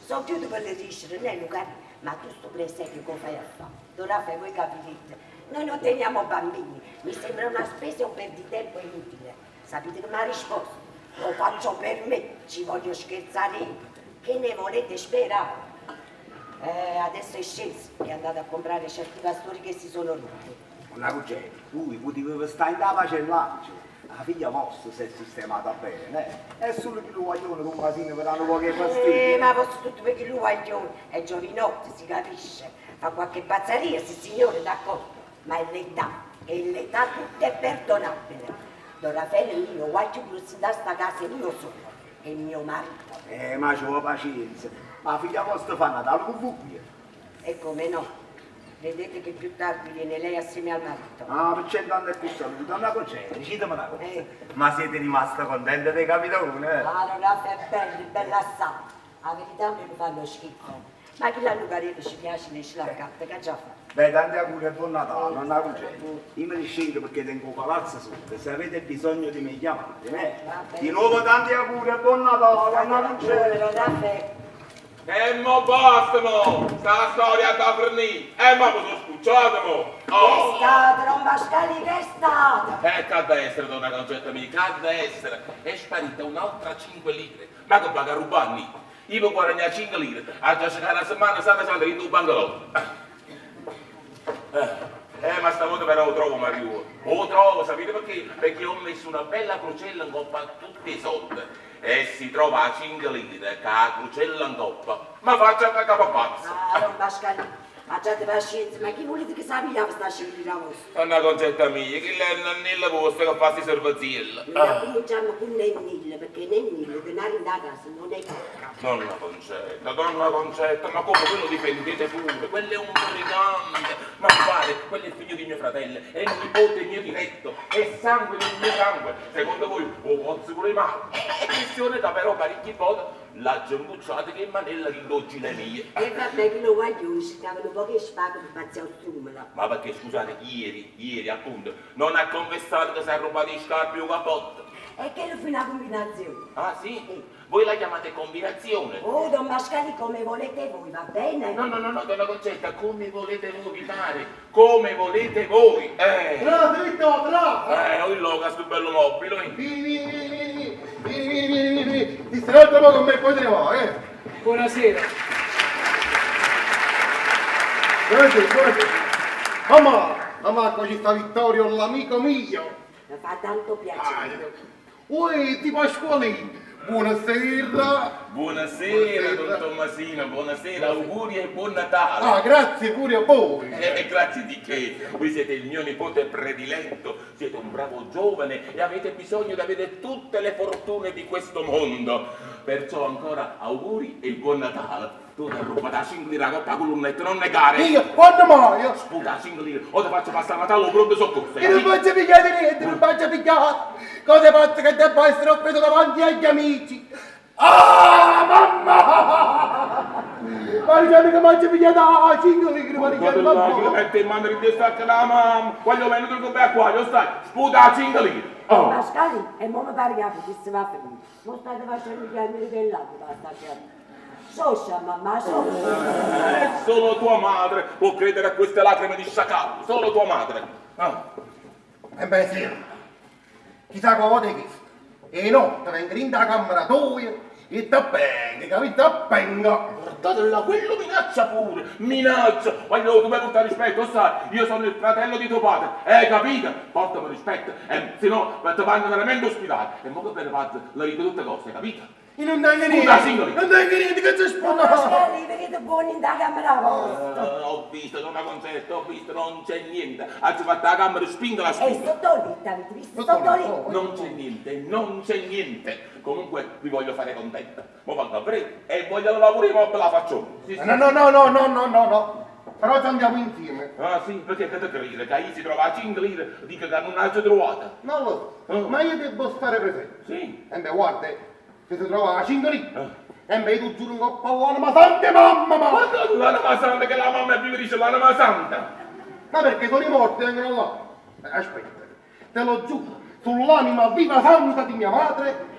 Sono chiuso per le risce, né Luca, ma tu sto presepio come fai a fare? Don Raffaele, voi capirete. Noi non teniamo bambini, mi sembra una spesa e un perditempo inutile. Sapete che mi ha risposto? Lo faccio per me, ci voglio scherzare io. Che ne volete sperare? Adesso è sceso, è andato a comprare certi pastori che si sono rotti. Una cugina, lui poteva stare in pace e l'angelo. La figlia vostra si è sistemata bene, eh? È solo che lo guaglione con Masino per hanno poche fastidio. Ma posso tutto perché lui guaglione è giovinotto, si capisce. Fa qualche pazzeria, sì signore, d'accordo. Ma è l'età, e l'età tutto è perdonabile. Don Raffaele mio, guaglio più si da sta casa io solo, e mio marito. Ma ci vuole pazienza. Ma la figlia vostra fa Natale con voi. E come no? Vedete che più tardi viene lei assieme al marito. Ah, per cent'anni è più saluto, una concetta, dicetemi una cosa. Eh. Ma siete rimasta contenta dei capitoni, eh? Ah, non è bello, bella assai. La verità mi fanno schifo. Ma chi la Lucarello ci piace, ne ce la carta, che già fa? Beh, tanti auguri e buon Natale, nonna Concetta. Io me ne scendo perché tengo il palazzo sotto, se avete bisogno di me chiamate, eh? Va bene. Di nuovo tanti auguri e buon Natale, nonna Concetta. Don Raffaele. E mo basta mo! Sta storia da finire! E mo mi sono scucciato mo! Che è Oh! stato, Don Pasquale, che è stato? E che da essere, donna Concetta mia, che da essere! È sparita un'altra 5 lire! Ma che paga rubare? Io per guadagnare 5 lire, a già cercare una settimana sana sana dentro un bangalotto. Ma stavolta però lo trovo Mario. Lo trovo, sapete perché? Perché ho messo una bella crocella in coppa a tutti i soldi. E si trova a 5 lire, che la crocella in coppa. Ma faccia da capo pazzo. Ah, Don Pasquale, abbiate pazienza, ma chi volete che si pigliava sta scivolina vostra? Donna Concetta mia, chi è il nannella vostra che fa questi servizielli? Noi cominciamo con Nennille, perché Nennille, denaro in da casa non è poco. Donna Concetta, donna Concetta, ma come quello difendete pure? Quello è un brigante, ma pare, quello è il figlio di mio fratello, è il nipote mio diretto, è sangue del mio sangue. Secondo voi lo posso pure male? È questione da però parecchi volte l'ha giambucciata che manella di le mie. E vabbè, che lo guaglione ci davano poche spade per pazzare il strumelo. Ma perché scusate, ieri appunto, non ha confessato che si è rubato i scarpe o cappotto? E che lo fu una combinazione. Ah sì? Voi la chiamate combinazione? Oh, Don Pasquale, come volete voi, va bene? No, no, no, no, donna Concetta, come volete voi, vi pare? Come volete voi? Bravo, dritto, bravo! Ho il logo, sto bello mobile. Vieni, vieni, vieni, vieni, vieni, vieni, vieni, vieni, ti stai un altro po' con me, poi te ne vai, eh! Buonasera. Buonasera, buonasera. Mamma, mamma, qua ci sta Vittorio, l'amico mio. Mi fa tanto piacere. Uè, ti Pasqualino, buonasera. Buonasera, don Tommasino, buonasera, auguri e buon Natale. Ah, grazie pure a voi. E grazie di che? Voi siete il mio nipote prediletto, siete un bravo giovane e avete bisogno di avere tutte le fortune di questo mondo. Perciò ancora auguri e buon Natale. Tu ti rubato la 5 lire, la colonnetta, non negare. Io, quando mai? Sputa 5 lire, o ti faccio passare Natale o pronto soccorso. Io non faccio pigliare niente, non faccio pigliare. Cosa faccio che debba essere offeso davanti agli amici? Ah, mamma! Maricano che m'ha pigliato a 5 lire, Maricano, Guardate là, mamma! mette in mano di stacca la mamma. Voglio venuto con me qua, io stai, sputa a 5 lire. Oh. Pasquale, e mo mi pare che la potesse va a finire. Non state facendo chiamare dell'altro, basta chiamare. Scioscia, mamma, scioscia. Solo tua madre può credere a queste lacrime di sciacallo, solo tua madre. Ah. E beh sì, chissà cosa è questo. E no, te vengo in la camera tua e ti appengo, capito? Ti appengo. Guardate là, quello minaccia pure, minaccia. Voglio, tu mi portare rispetto, sai, io sono il fratello di tuo padre, hai capito? Portami rispetto, e se no ti vanno veramente ospedale. E mo che bene fatto, la dico tutte cose, hai capito? Io non tengo niente. Scusa, singoli. Non tengo niente, che c'è sputa? Pasquale, venite buoni in da camera vostra. Ho visto, donna Concetta, ho visto, non c'è niente. Ha fatto la camera, spinga la E spinga. sotto lì, avete visto? Sotto lì. Non c'è niente, non c'è niente. Comunque vi voglio fare contenta. Mo vado a aprire e voglio lavare pure i mobili la faccio. Sì, sì. No, no, no, no, no, no, no, no. Però ci andiamo insieme. Ah sì, perché che te credi? Che io si trova a 5 lire, dica che non l'ha trovata. Non lo so, Oh. ma io devo stare presente. Sì. E beh, guarda, se si trova a 5 lire, Eh. e beh, tu giuro un coppa all'anima santa, mamma, mamma. Guarda l'anima santa che la mamma è viva dice l'anima santa. Ma perché sono i morti vengono là? Aspetta, te lo giuro, sull'anima viva santa di mia madre,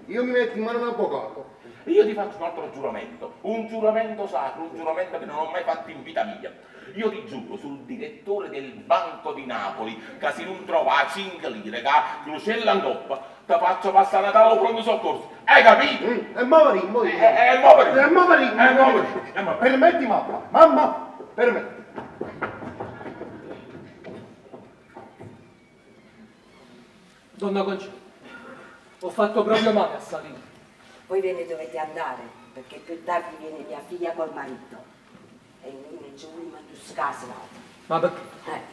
io mi metto in mano un avvocato. Io ti faccio un altro giuramento, un giuramento sacro, un giuramento che non ho mai fatto in vita mia. Io ti giuro sul direttore del Banco di Napoli che se non trova a 5 lire, che ha crocella in coppa, ti faccio passare Natale al pronto soccorso. Hai capito? E mo varimmo io. E mo varimmo. E mo varimmo. E mo varimmo. E mo- Permetti mamma, mamma, permetti. Donna Concetta, ho fatto proprio male a salire. Voi ve ne dovete andare, perché più tardi viene mia figlia col marito. E non ci vogliamo casa. Ma perché?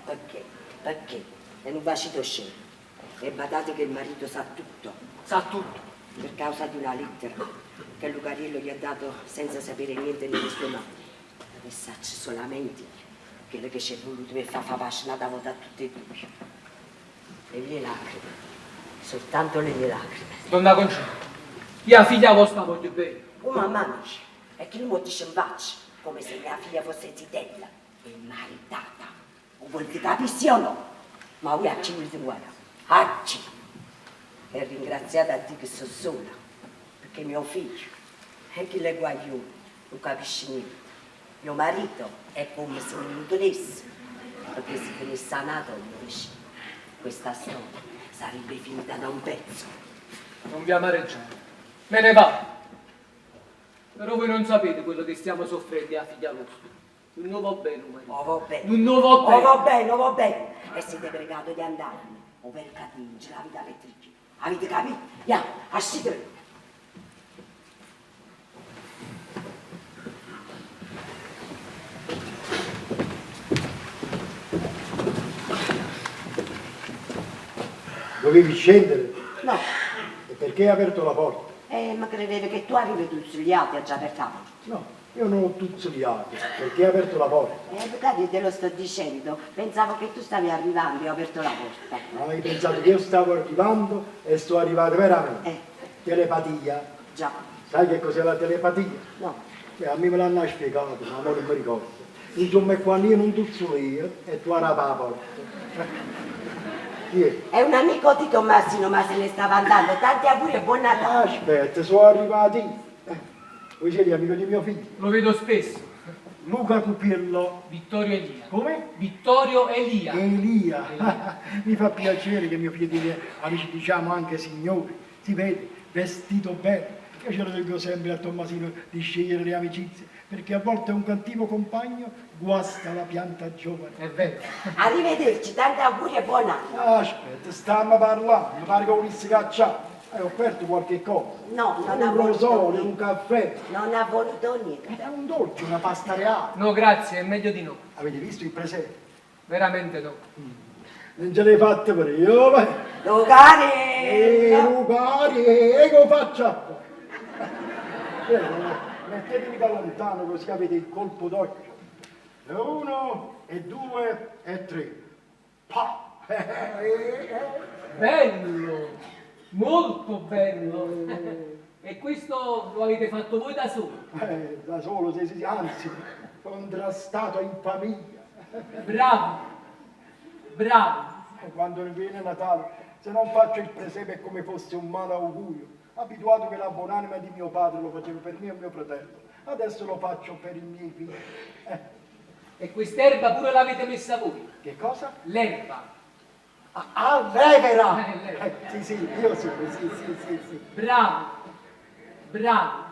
Perché? Perché? È un bacito scemo. E badate che il marito sa tutto. Sa tutto. Per causa di una lettera che Lucariello gli ha dato senza sapere niente nelle sue mani. E sacci solamente quello che c'è voluto per far far pace una volta a tutte e due. Le mie lacrime, soltanto le mie lacrime. Donna Concetta, io a figlia vostra voglio bene. Oh mamma mia, e chi lo dice in faccia, come se mia figlia fosse zitella e maritata. O volete capire sì o no? Ma voi a chi volete guardare? A chi? E ringraziate a Dio che sono sola, perché mio figlio, e chi le guaglione, non capisce niente. Mio marito è come se non lo tenesse, perché se tenesse sanato, invece, questa storia sarebbe finita da un pezzo. Non vi amareggiate. Me ne vado. Però voi non sapete quello che stiamo soffrendo a figlia vostra. Un nuovo bene, marito. Oh, va bene. Un nuovo bene. Oh, va bene, oh, va bene. E siete pregato di andarne. O per capire la vita elettrica. Avete capito? Ya, ascite. Dovevi scendere? No. E perché hai aperto la porta? Ma credevo che tu avevi tuzzoliato e già aperto la porta. No, io non ho tuzzoliato, perché hai aperto la porta. Perché te lo sto dicendo. Pensavo che tu stavi arrivando e ho aperto la porta. Hai pensato che io stavo arrivando e sto arrivato veramente. Telepatia. Già. Sai che cos'è la telepatia? No. Beh, a me me l'hanno spiegato, ma non mi ricordo. Insomma, è quando io non tuzzolio e tu apri la porta. Chi è? È un amico di Tommasino, ma se ne stava andando. Tanti auguri e buon Natale. Aspetta, sono arrivati. Voi siete amico di mio figlio? Lo vedo spesso. Luca Cupiello. Vittorio Elia. Come? Vittorio Elia. Elia. Mi fa piacere che mio figlio dica amici, diciamo anche signori. Si vede, vestito bene. Io ce lo dico sempre a Tommasino di scegliere le amicizie, perché a volte un cattivo compagno guasta la pianta giovane. È vero. Arrivederci, tanti auguri e buon anno. Aspetta, stiamo parlando, mi pare che volessi cacciare. Hai offerto qualche cosa? No, non ha Un voluto rosolio, niente. un caffè. Non ha voluto niente. È un dolce, una pasta reale. No, grazie, è meglio di no. Avete visto il presepe? Veramente no. Non ce l'hai fatta per io, vai. Lucari! Lucari, e che faccia? Mettetevi da lontano così avete il colpo d'occhio. E uno, e due, e tre. Pa! Bello! Molto bello! E questo lo avete fatto voi da solo? Eh, da solo, sì, sì, sì, anzi, contrastato in famiglia. Bravo, bravo. E quando viene Natale, se non faccio il presepe è come fosse un malaugurio. Abituato che la buonanima di mio padre lo faceva per me e mio fratello. Adesso lo faccio per i miei figli. Eh, E quest'erba pure l'avete messa voi? che cosa? L'erba. Ah, ah, l'evera! Eh, l'evera. Eh, sì, sì, io sì, sì, sì, sì, sì. Bravo, bravo.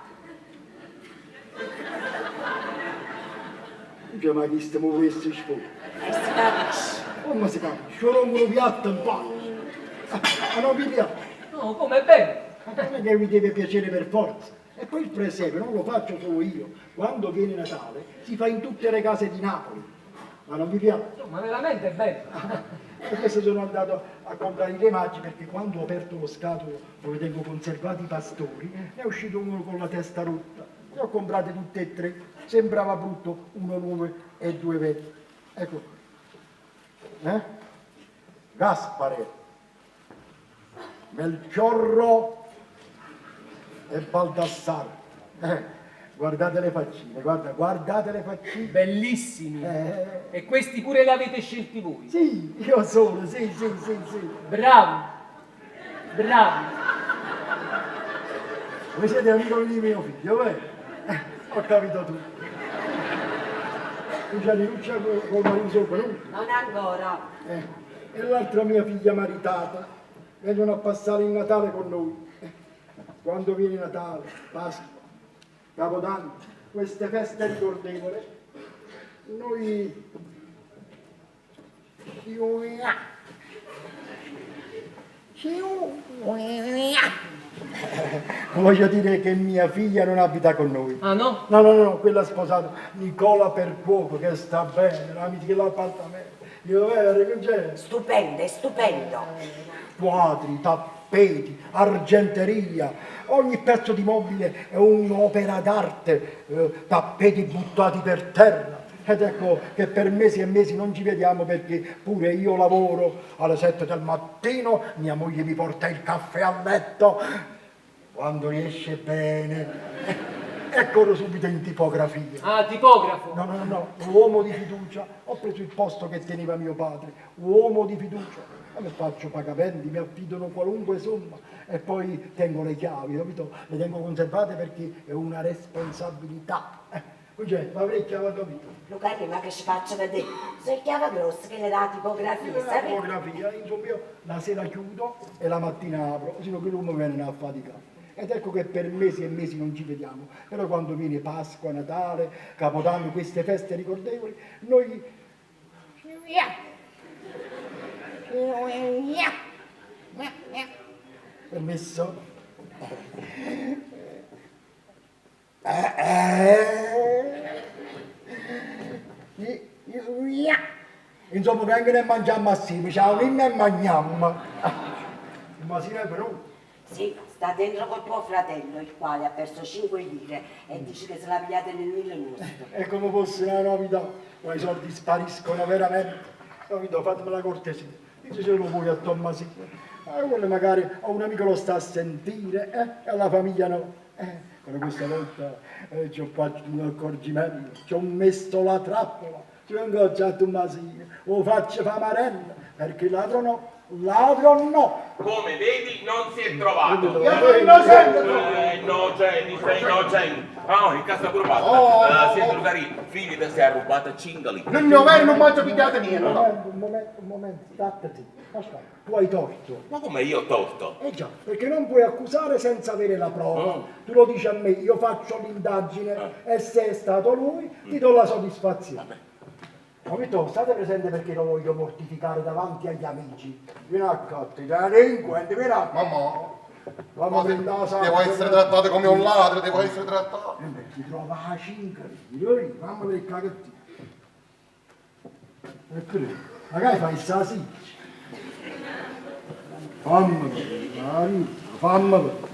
Non c'è mai visto mo questi sfogo. E si capisce. Come si capisce? Ci rompo un piatto in faccia. Ah, non vi piace? No, come è bello. Ma non è che vi deve piacere per forza. E poi il presepe non lo faccio solo io. Quando viene Natale si fa in tutte le case di Napoli. Ma non vi piace? Insomma, veramente è bello. E adesso sono andato a comprare i re magi perché quando ho aperto lo scatolo dove tengo conservati i pastori, ne è uscito uno con la testa rotta. Ne ho comprate tutte e tre. Sembrava brutto uno nuovo e due vecchi. Ecco. Eh? Gaspare, Melchiorro e Baldassarre. Eh, guardate le faccine, guarda, guardate le faccine. Bellissimi. Eh, E questi pure li avete scelti voi? sì, io solo, sì, sì, sì, sì. Bravo, bravo. Voi siete amico di mio figlio, vero? Eh, ho capito tutto. Lucia col marito sono venuti. Non ancora. Eh, e l'altra mia figlia maritata vengono a passare il Natale con noi. Eh, quando viene Natale, Pasqua, Capodanno, queste feste ricordevoli, noi Voglio dire che mia figlia non abita con noi. Ah no? No, no, no, quella ha sposato Nicola Percuoco, che sta bene, l'amico che l'appartamento. Io vero, che c'è? Stupendo, è stupendo. Quadri, tappeti, argenteria, ogni pezzo di mobile è un'opera d'arte, eh, tappeti buttati per terra. Ed ecco che per mesi e mesi non ci vediamo perché pure io lavoro alle 7 del mattino, mia moglie mi porta il caffè a letto, quando riesce bene. E corro subito in tipografia. Ah, tipografo. No, no, no, no, uomo di fiducia. Ho preso il posto che teneva mio padre, uomo di fiducia. A me faccio pagamenti, mi affidano qualunque somma e poi tengo le chiavi, capito? Le tengo conservate perché è una responsabilità. Cioè, ma avrei chiamato capito? Lucarì, ma che ci faccio vedere? Se chiava grossa che le dà la tipografia, La sapete? tipografia, insomma io la sera chiudo e la mattina apro, sino che l'uomo viene a faticare. Ed ecco che per mesi e mesi non ci vediamo, però quando viene Pasqua, Natale, Capodanno, queste feste ricordevoli, noi... Permesso? Eh, eh. Insomma, vengono e mangiamo assieme, ciao, e mangiamo. Ma si è venuto. Sì, sta dentro col tuo fratello, il quale ha perso 5 lire e dice che se l'ha pigliata nel mille nostro. È come fosse una novità, ma i soldi spariscono veramente. Capito? Fatemi la cortesia. Dice se lo vuoi a Tommasino. Ah, quello magari a un amico lo sta a sentire, eh, e alla famiglia no. Eh, però questa volta eh, ci ho fatto un accorgimento, ci ho messo la trappola, ci ho ingaggiato a Tommasino, lo faccio fa marella, perché ladro no, ladro no. Come vedi non si è trovato. Io sono innocente! Innocente, sei innocente. Ah, in casa pure fatta. Oh, Ah, oh, senti oh. Lucarì, figli ti sei rubato cingoli. Non ne ho vero, non mangio pigliate niente, Un no. momento, un momento, un momento, state zitto. Aspetta, tu hai torto. Ma come io ho torto? Eh già, perché non puoi accusare senza avere la prova. Mm. Tu lo dici a me, io faccio l'indagine e se è stato lui ti do la soddisfazione. Capito? State presente perché lo voglio mortificare davanti agli amici. Vieni a cotti, delinquente, vieni a... Mamma, Mamma prenda la devo essere trattato come un ladro, devo essere trattato. E beh, si trova a 5 lire, mamma del cagattino. Eccolo, magari fai il salsiccio. Fammelo, Mario, fammelo.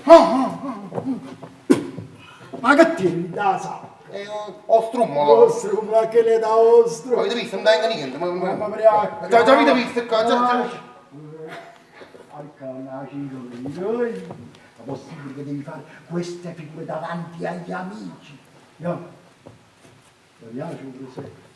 Ah, ah, ah, ah. Ma che tieni da sa? Eh, ho strummolo. Ostro, ma che le dà ostro? Avete visto? Non tengo niente. Ma, ma, Mamma mia. Già, già avete visto qua, già, già. Arca, una 5 lire. possibile che devi fare queste figure davanti agli amici? No. Ti piace 'o presepe?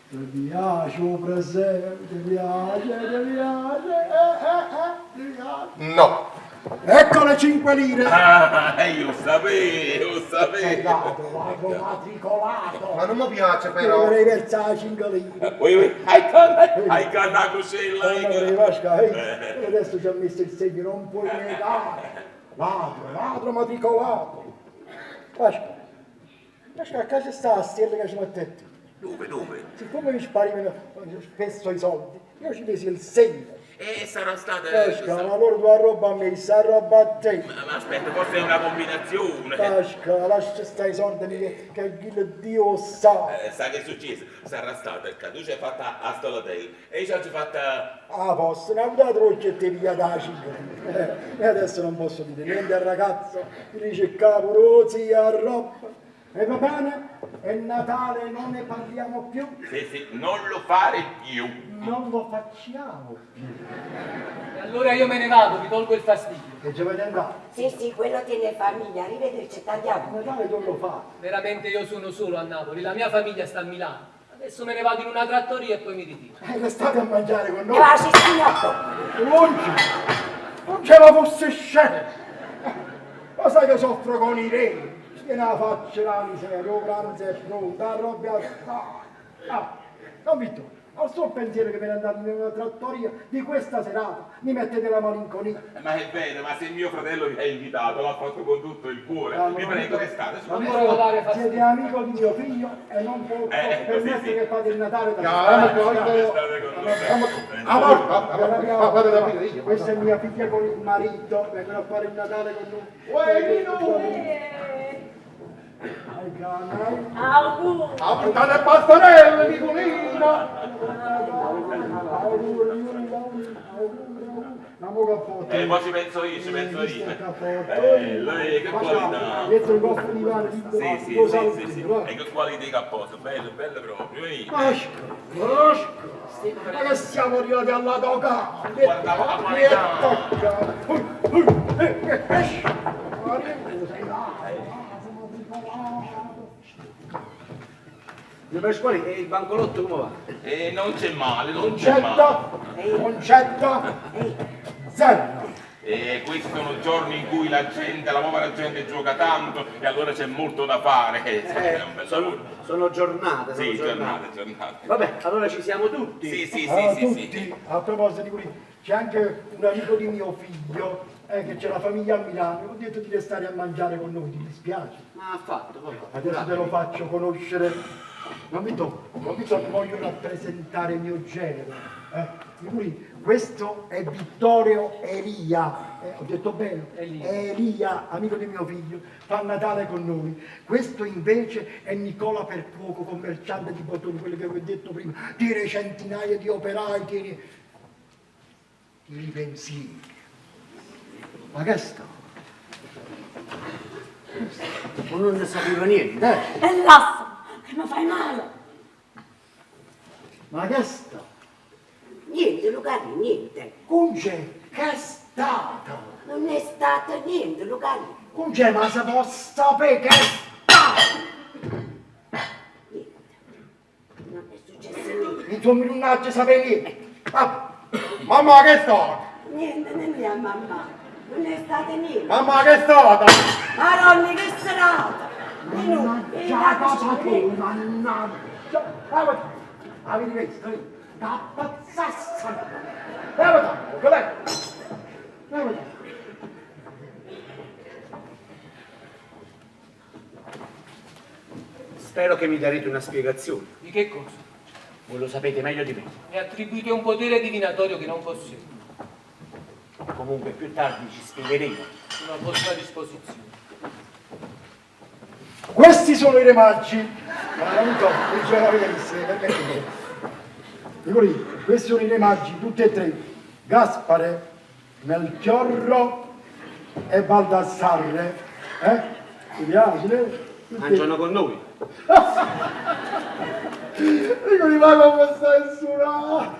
Ti piace 'o presepe? Ti piace, ti piace, eh, eh, eh, ti piace? No. Ecco le 5 lire! Ah, io 'o sapevo, 'o sapevo. Ladro, ladro matricolato! Ma non mi piace però. Avrei perso 'a 5 lire. Ui, ui, hai con, hai con la cosella. Allora, Pasca, eh, adesso ci ha messo il segno, non puoi negare. Ladro, ladro matricolato. Pasca, Pasca, a casa sta la stella che ci mettete. Dove, dove? Siccome mi sparivano spesso i soldi, io ci mesi il segno. E sarà stata... Pasca, ma loro tu arroba a me, si arroba a te. Ma, ma aspetta, forse è una combinazione. Pasca, lascia stare i soldi che, che il Dio sa. Eh, sa che è successo? Sarà stata che tu ci hai fatta a Stolatella e io ci ho fatta... Ah, posso, ne ho dato oggi e ti via da 5 lire. E adesso non posso dire niente al ragazzo, mi dice cavolo, zia, roba. E va bene? È Natale, non ne parliamo più. Sì, sì, non lo fare più. Non lo facciamo più. E allora io me ne vado, vi tolgo il fastidio. Che ci avete andato? Sì, sì, quello tiene famiglia, arrivederci, andiamo. Natale dove lo fa? Veramente io sono solo a Napoli, la mia famiglia sta a Milano. Adesso me ne vado in una trattoria e poi mi ritiro. E restate a mangiare con E noi. va, Cistignotto. Non c'è, non c'è la fosse scena. Ma sai che soffro con i re? Che la faccia la miseria, o pranzo è pronta, la roba Ah, Don Vittorio, al solo pensiero che me ne andate in una trattoria di questa serata, mi mettete la malinconia. Ma è vero, ma se mio fratello vi ha invitato, l'ha fatto con tutto il cuore. Ah, Vi no, prego, no. restate. su. Ma Non volevo dare fastidio. Siete amico di mio figlio e non posso Ecco, sì, permettere sì. che fate il Natale da Restate con noi. Ah, porca, Questa è mia figlia con il marito, vengono a fare il Natale con noi. Uè, Nino! Ai canai. Auguri! Ha portato il pastorello, Nicolino! Auguri, auguri, auguri, auguri. Ma mo cappotto. E poi ci penso io, ci penso io. Cappotto. Bello, eh, che qualità. Dietro il goffo di pane, Sì, sì, lo sì, saluti, sì, sì. va. E che qualità di cappotto, bello, bello proprio. eh. Pasca, Pasca. Ma che siamo arrivati alla dogana. Guarda la qualità. tocca. Ui, ui, eh, eh, esci. Sei là. Zio Pasquale, e il bancolotto come va? E non c'è male, non c'è male. Concetta, concetta, zero. E questi sono giorni in cui la gente, la povera gente gioca tanto e allora c'è molto da fare. È un bel lavoro. Sono giornate, sono Sì, giornate. giornate, giornate. Vabbè, allora ci siamo tutti. Sì, sì, Allora, sì, sì, tutti, sì. a proposito di quelli, c'è anche un amico di mio figlio, eh, che c'è la famiglia a Milano, ho detto di restare a mangiare con noi, ti dispiace? Ma affatto, poi. Adesso te lo faccio conoscere. Non mi tocco, non mi tocco, voglio rappresentare il mio genere. Eh. Figuri, questo è Vittorio Elia, ho detto bene? Elia. Elia, amico di mio figlio, fa Natale con noi. Questo invece è Nicola Percuoco, commerciante di bottoni, quello che vi ho detto prima. Tiene centinaia di operai, tiene, tiene i pensieri. Ma che sta? Ma non ne sapeva niente. Eh, E l'asso, che mi fai male! ma che sta? Niente, Lucarì, niente. Conce, che è stato? Non è stato niente, Lucarì. Conce, ma se può sapere che è stato? Niente. Non è successo niente. Insomma, non c'è sapere niente. Ah, Mamma che è stata? Niente, non è mamma. Non è stato niente. Mamma che è stata? Maronna, che serata! Nino, mannaggia, cosa tu, mannaggia. Ah, Avete visto? eh? Da pazzassa. Levati, che lei. Levati. Spero che mi darete una spiegazione. Di che cosa? Voi lo sapete meglio di me. Mi attribuite un potere divinatorio che non possiedo. Comunque più tardi ci spiegheremo. Sono a vostra disposizione. Questi sono i re magi. Ma non so, non ce la permettete. Nicolì, questi sono i re magi, tutti e tre. Gaspare, Melchiorro e Baldassarre. Eh? Ti piace? eh? Tutti e Mangiano con noi. Nicolì, ma come stai suonando?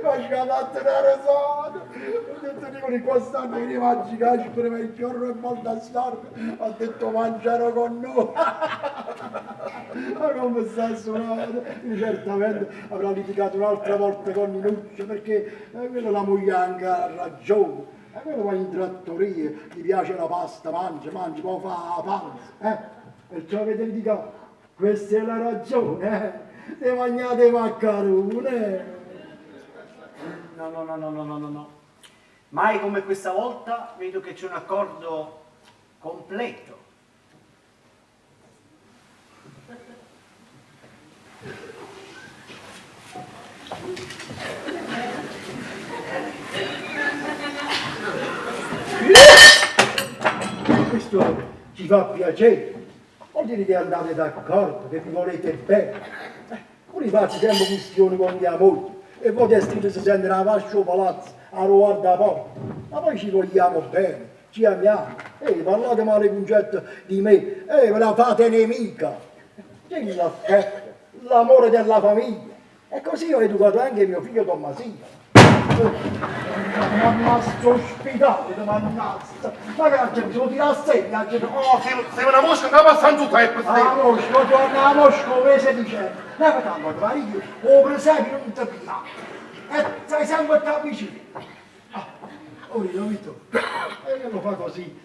Ma ci ha fatto una risata. Ho detto, Nicoli, quest'anno che ne mangi caspita, ma il giorno è Baldassarre. Ha detto, mangiano con noi. Ma come sta suonando? Certamente avrà litigato un'altra volta con Ninuccio, perché eh, quello la moglie anche ha ragione. E quello va in trattoria, gli piace la pasta, mangia, mangia, poi fa la panza. Eh? Perciò avete litigato. Questa è la ragione, eh? Ne mangiate maccarone. No, no, no, no, no, no, no, no. Mai come questa volta vedo che c'è un accordo completo. Questo ci fa piacere. Vuol dire che andate d'accordo, che vi volete bene. Eh, pure faccio sempre questioni con mia moglie. E voi destino si sentono a vascio palazzo, a riguardo la porta. Ma poi ci vogliamo bene, ci amiamo. Ehi, parlate male concetto di me, e ve la fate nemica. C'è l'affetto, l'amore della famiglia. E così ho educato anche mio figlio Tommasino. Ma sto ospitale, mannaggia. Ma che mi sono tirato a segna. Oh, sei, sei una mosca in capo a San Giuseppe, sei. A Mosca, torna a Mosca, mese dicembre. Ne tanto, guarda, o presepio non ti piace. E stai sempre qua vicino. Ah, oh, capito? E lo fa così,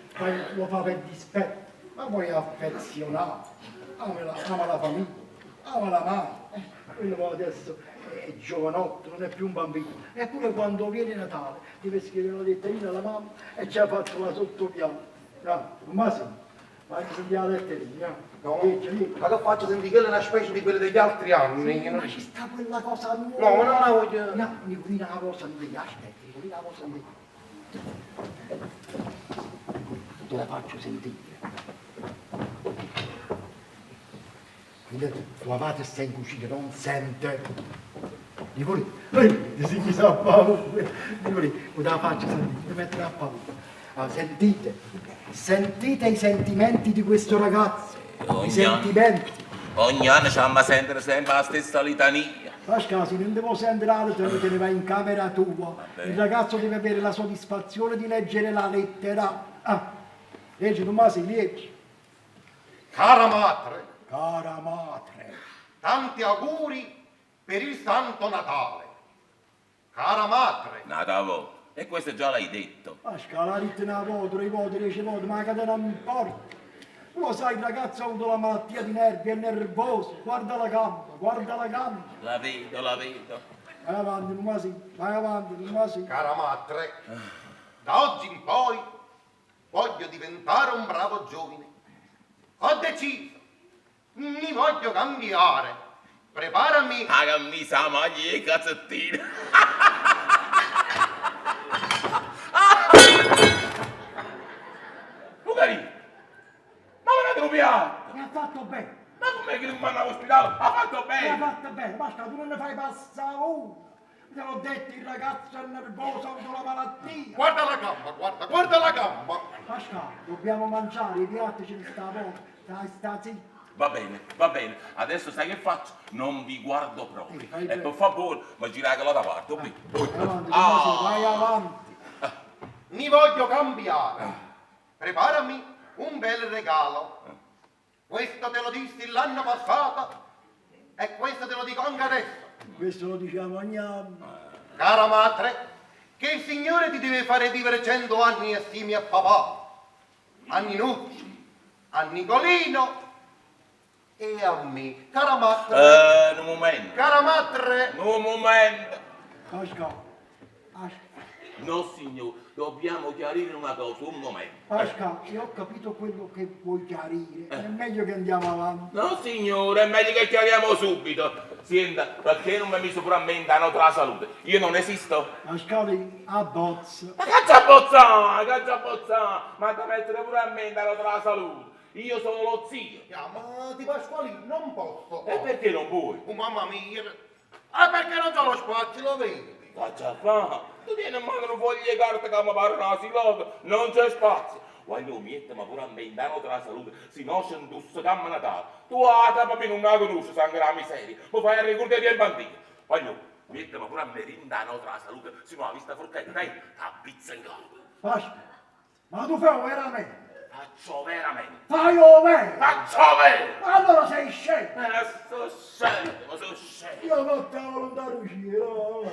lo fa per dispetto, ma poi è affezionato. Ama la, ama la famiglia, ama la madre. Quello poi adesso è giovanotto, non è più un bambino. Eppure quando viene Natale deve scrivere una letterina alla mamma e ci ha fatto la sottopiano. Ah, ma sì, ma ci sentiamo la letterina. No, Leggi, ma che faccio sentire quella è una specie di quelle degli altri anni? Ma ci sta quella cosa nuova. No, ma non la voglio. No, Nicolina la cosa non ti aspetta, Nicolina la cosa non ti. Te la faccio sentire. Quindi tua madre sta in cucina, non sente. Nicolì, ehi, si mi sa paura. Nicolì, te la faccio sentire, ti mettere a paura. Allora, sentite, sentite i sentimenti di questo ragazzo. I Ogni sentimenti. Ogni anno ci amma sentire sempre la stessa litania. Pascal, se non devo sentire altro, te ne vai in camera tua. Il ragazzo deve avere la soddisfazione di leggere la lettera. Ah, leggi, Tommaso, leggi. Cara madre, Cara madre, tanti auguri per il Santo Natale. Cara madre, Natale, e questo già l'hai detto. Pascal, ha detto una volta, due volte, dieci volte, ma che te non importa. Tu lo sai, il ragazzo ha avuto la malattia di nervi, è nervoso. Guarda la gamba, guarda la gamba. La vedo, la vedo. Vai avanti, Tommaso, vai avanti, Tommaso. cara madre, da oggi in poi voglio diventare un bravo giovine. Ho deciso, mi voglio cambiare. Preparami La camisa, la maglia e i calzettini. Lucarino, ma me l'ha rubiato? Mi ha fatto bene. Ma com'è che non mi hanno all'ospedale? Ha fatto Mi ha bene. fatto bene, basta, tu non ne fai passare una. Te l'ho detto, il ragazzo è nervoso, ha avuto la malattia. Guarda la gamba, guarda, guarda la gamba. Pascal, dobbiamo mangiare, i piatti ce ne sta poco. Dai, sta zitto. Va bene, va bene. Adesso sai che faccio? Non vi guardo proprio. Sì, fai E bene. per favore, mi girate la da parte. Vai Vai avanti, Tommaso, vai avanti. Mi voglio cambiare. Preparami un bel regalo. Questo te lo dissi l'anno passato e questo te lo dico anche adesso. Questo lo diciamo ogni anno. Cara madre, che il Signore ti deve fare vivere 100 anni assieme a papà, a Ninuccio, a Nicolino e a me. Cara madre, Un momento. cara madre, Un momento. Pascal, Pascal, No, signore, dobbiamo chiarire una cosa, un momento. Pascal, io ho capito quello che vuoi chiarire. È meglio che andiamo avanti. No, signore, è meglio che chiariamo subito. Senta, perché non mi ha messo pure a mente la nota della salute? Io non esisto. Pascal, a bozza. Ma cazzo abbozzà, cazzo abbozzà, ma da mettere pure a mente la nota della salute. Io sono lo zio. Ya, ma di Pasqualino non posso. E perché non puoi? Oh, mamma mia. Ah, perché non c'ho lo spazio, lo vedi? Faccia fa? Tu tieni in mano un foglio di carta che mi pare una siloca, non c'è spazio. Voglio mettere ma pure a me in danno della salute, se no c'è un Natale. Tu a capa me non la conosci, sangue la miseria, mi fai ricordare di bambino. Voglio, Mietteme pure a me dint' 'a nota d' 'a salute, si no 'a vista forchetta, eh, t'appizza 'ncapo. Pasca, ma tu fai 'o veramente? Faccio 'o veramente. Fai 'o vero? Faccio 'o vero! Allora sei scemo! Eh, so scemo, so scemo. Io notte 'a volontà d' 'o cielo,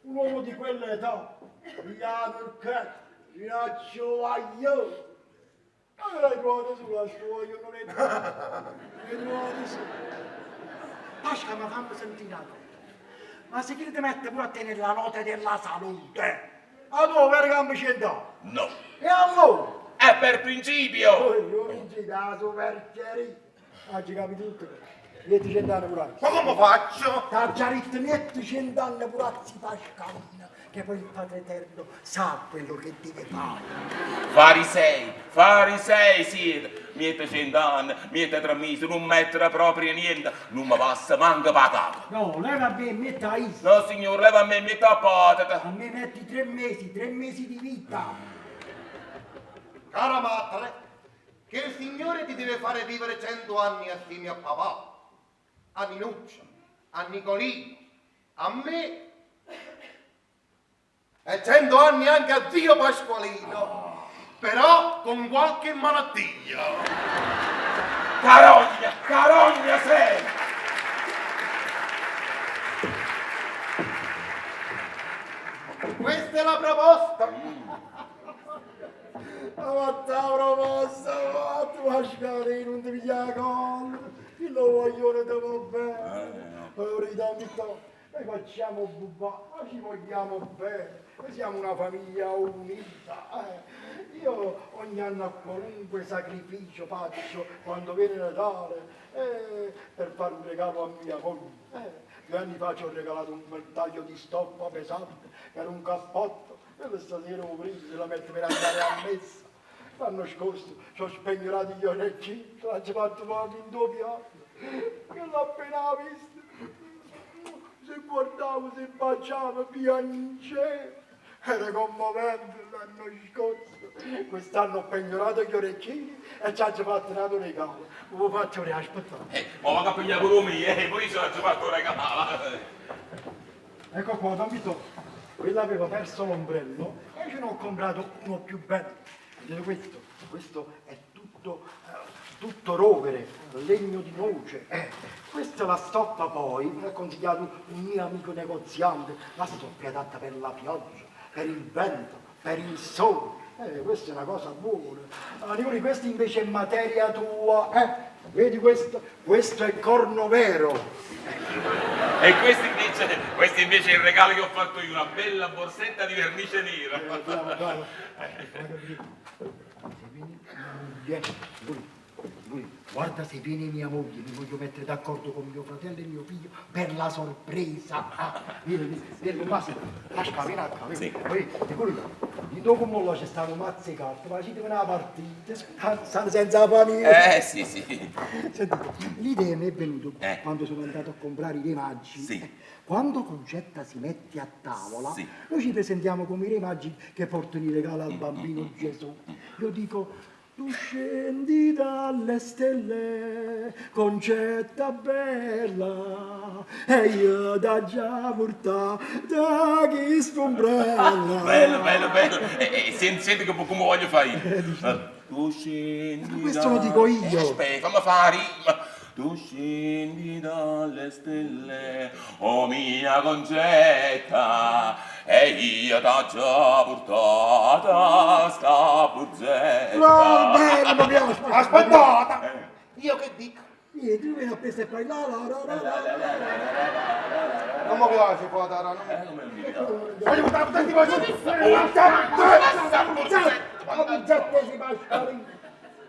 un uomo di quell'età, pigliato il cazzo, minaccio guaglione. Ma l'hai trovato solo a sto guaglione, l'hai trovato solo. Pasca, ma fammi sentire una cosa. Ma se chi ti mette pure a tenere la nota della salute, a tu vero che mi c'è da? No. E allora? È per principio! Oh, io principio, la supercheria. Oggi capito tutto. Metti cent'anni pure. Ma come faccio? T'ha già detto metti cent'anni pure a zi Pascalino, che poi il Padre Eterno sa quello che deve fare. Farisei, farisei siete. Miette cent'anni, miette tre mesi, non mettere proprio niente, non mi passa manco pa' capo. No, leva a me e metta a Isa. No signor, leva a me e metta a patata. A me metti tre mesi, tre mesi di vita. Cara madre, che il Signore ti deve fare vivere cento anni assieme a papà, a Ninuccia, a Nicolino, a me e cento anni anche a zio Pasqualino, però con qualche malattia. Carogna, carogna sei! Questa è la proposta. Ma la proposta, fatto Pasqualino, non ti piglia collo. Il voglione te va bene. Ora dammi to. Noi facciamo bubà, ma ci vogliamo bene. Noi siamo una famiglia unita. eh. Io ogni anno a qualunque sacrificio faccio quando viene Natale eh, per fare un regalo a mia moglie. Eh, due anni fa ci ho regalato un bel taglio di stoffa pesante per un cappotto. E stasera ho preso e la metto per andare a messa. L'anno scorso ci ho spegnorato gli orecchini, ce l'ho fatto poco in due piatti. Che l'ho appena visto. Se guardavo, se baciava, piangeva. Era commovente l'anno scorso. Quest'anno ho pegnorato gli orecchini e ci ha fatto un altro regalo. Lo faccio aspettare. Ma vado a pigliare pure me, eh, poi ce l'ho fatto un regalo. Ecco qua, Don Vito. Quella aveva perso l'ombrello e ce ne ho comprato uno più bello. Vedete questo? Questo è tutto, tutto rovere, legno di noce. Eh. Questa è la stoffa poi, mi ha consigliato un mio amico negoziante, la stoffa è adatta per la pioggia, per il vento, per il sole. Questa è una cosa buona. Nicolì, questa invece è materia tua. Vedi questo? Questo è corno vero. E questo invece è il regalo che ho fatto io, una bella borsetta di vernice nera. Bravo, bravo. Se viene mia moglie, lui, guarda se viene mia moglie, mi voglio mettere d'accordo con mio fratello e mio figlio per la sorpresa. Ah, vieni, vieni, basta. Pasca, vieni qua, vieni. Sì. Poi, dico, di dopo mo là c'è stato un mazzo di carte, facetemi una partita, stanno senza famiglia. Sì, sì. Sentite, l'idea mi è venuta Eh. quando sono andato a comprare i Re Magi. Sì. Quando Concetta si mette a tavola, Sì. noi ci presentiamo come i Re Magi che portano i regali al bambino Gesù. Io dico, tu scendi dalle stelle, Concetta bella, e io da già portata questo ombrello. Bello, bello, bello. E senti che come voglio fare io. Tu scendi Questo lo dico io. Aspetta, fammi fare rima. Tu scendi dalle stelle, oh mia Concetta, e io t'ho già portata sta borsetta. No, bello, mi piace. Aspettate! Io che dico? Niente, tu vieni a pesare e fai la la la la la la la. Non mi piace qua, non mi Come mi piace? Voglio buttare tutti voi giù! La borsetta si Pasqualino.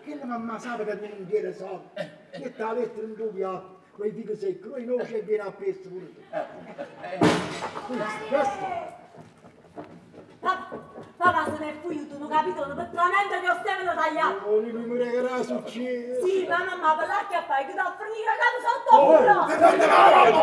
Che la mamma sa che tu non tiene soldi. Che te la metto in due piatti, quei fichi secchi, noi non ci viene a pesce pure tu. Questo, questo. Papà se ne è fuggito, non capito, per veramente che ho sempre tagliato. Oh, lui mi regalerà successo. Sì, ma mamma, per l'acqua a fai, che da finire la sotto il culo.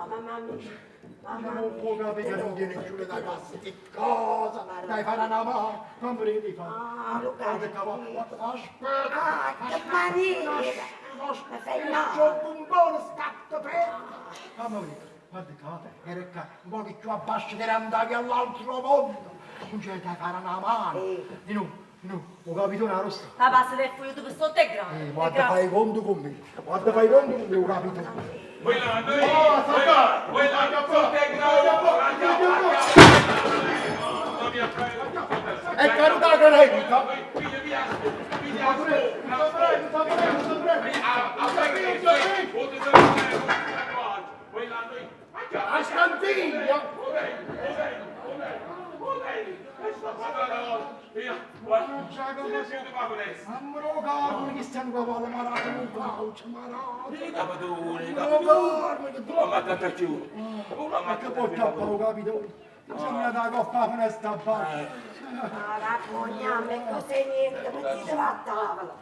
Mamma mia, mamma Non mia. può capire che non tiene chiù da casa, che cosa? Dai, fare una mano, fammi vedere che ti fa. Ah, Luca. Guarda qua, guarda, aspetta. Ah, che maniera! Mi fai male. C'ho un buon scatto freddo. Mamma mia, guarda qua, era qua, un po' che più a basso te ne andavi all'altro mondo. Non c'è da fare una mano. Di no, di no, ho capito una rossa. Papà se l'è fuiuto per sotto è grande. Eh, è guarda, grande. fai conto con me. Guarda, fai conto con me, ho capito. Quella noi, Oh, salta! quella sotto è È caduta la canetta! A scantiglia! Amro cavolo, che stiamo cavallo, marato, un caucio, marato. Ma che porta a poco, capito? Sembra da coppa la finestra a basso. Ma la cogname, è cos'è niente, mettitela a tavola.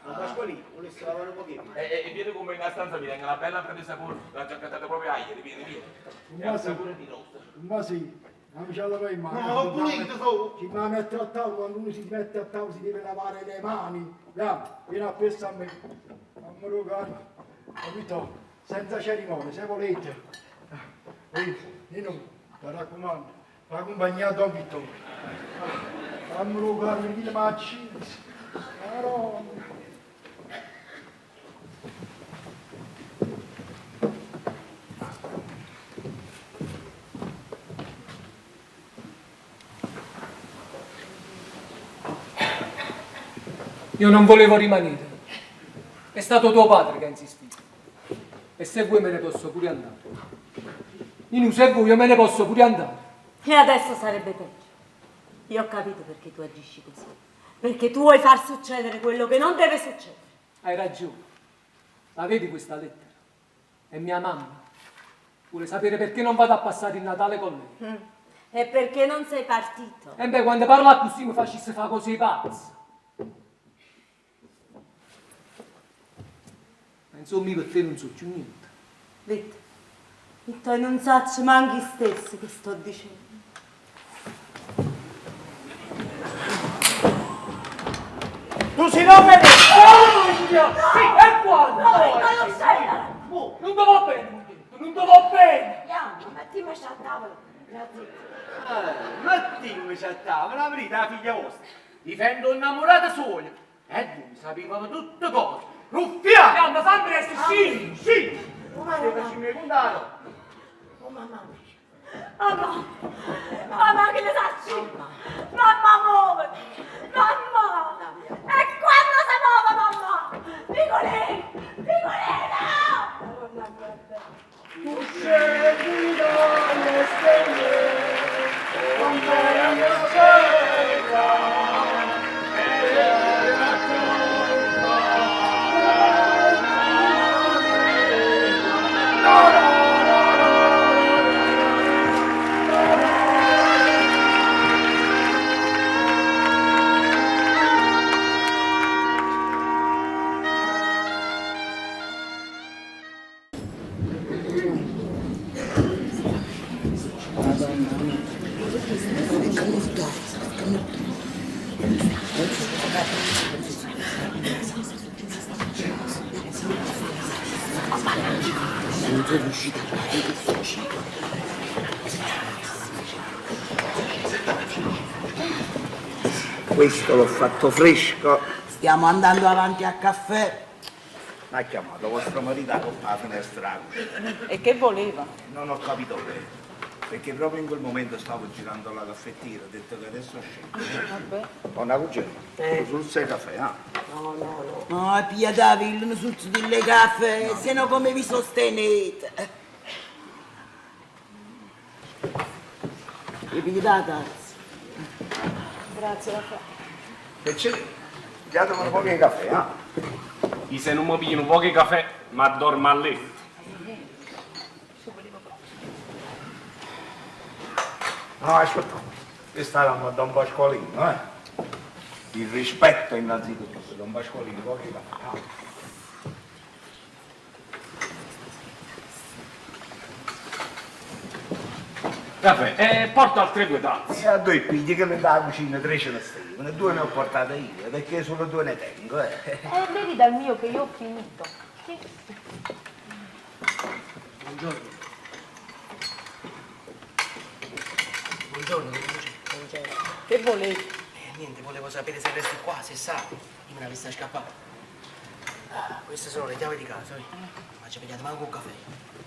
Ma Pasqualino, volessi lavare un pochino. E vieni con me in stanza, mi venga una bella presa pure, l'ho già cantata proprio ieri, vieni, vieni. È un sapore di rosa. Ma sì, non ce la in mano. No, pulito, su. Ci ma metto a tavola, quando uno si mette a tavola si deve lavare le mani. Andiamo, vieni appresso a me. Fammi rogare. Capito? Senza cerimonie, se volete. Ehi, Nino, mi raccomando, fa compagnia a Don Vittorio. Fammi rogare, mi dite ma acceso. Madonna. Io non volevo rimanere. È stato tuo padre che ha insistito. E se vuoi me ne posso pure andare. Ninu, se vuoi io me ne posso pure andare. E adesso sarebbe peggio. Io ho capito perché tu agisci così. Perché tu vuoi far succedere quello che non deve succedere. Hai ragione. La vedi questa lettera? È mia mamma. Vuole sapere perché non vado a passare il Natale con lei. Mm. E perché non sei partito. E beh, quando parla così mi facesse fare così pazzo. Ma insomma, io per te non so più niente. Vitto, Vitto, e non saccio manchi stesso che sto dicendo. Tu sei nome! Oh, Sì, è qua! No, Vitto, non scendere! Non ti va bene, moglietto, non ti va bene! Andiamo, mettiamoci a tavola. Grazie. Mettiamoci a tavola, la verità, figlia vostra. Difendo innamorata sola. E voi sapevamo tutte cose. Ruffiano! Andiamo, fammi restare, sì! Sì! Oh, Se mamma facciamo i contare. Oh, mamma mia. Mamma, mamma che ne sacci? Mamma muove! Mamma! E quando si muove mamma? Nicolì! Nicolino! Tu scendi dalle stelle, quando la mia sera, e la colpa No, no, no, no, Non sono riuscita a fare questo cibo. Questo l'ho fatto fresco. Stiamo andando avanti a caffè. Mi ha chiamato vostro marito a la finestra. E che voleva? Non ho capito bene. Perché proprio in quel momento stavo girando la caffettiera, ho detto che adesso scendo. Vabbè. Buona cugina, sul sei caffè, ah? No, no, no. No, pietà, non su delle caffè, se no come vi sostenete? Vi pigliate la tazza. Grazie, Raffaele. E c'è? Datemi un po' di caffè, ah? Io se non mi piglio un po' di caffè, ma dormo a letto. No, aspetta. Questa era Don Pasqualino, eh? Il rispetto innanzitutto, Don Pasqualino, po' di caffè. ah. Caffè e porto altre due tazze. E addò 'e ppiglie? Chelle 'int' 'a cucina tre ce ne stevano, due ne ho portate io, pecché sulo due ne tengo, eh. E bevi dal mio che io ho finito. Sì. Buongiorno. Buongiorno, don Luce. Buongiorno. Che volevi? Eh, niente, volevo sapere se resti qua, se sa. Io me ne avessi a scappare. Ah, queste sono le chiavi di casa, eh. Ma ci pigliate manco un caffè.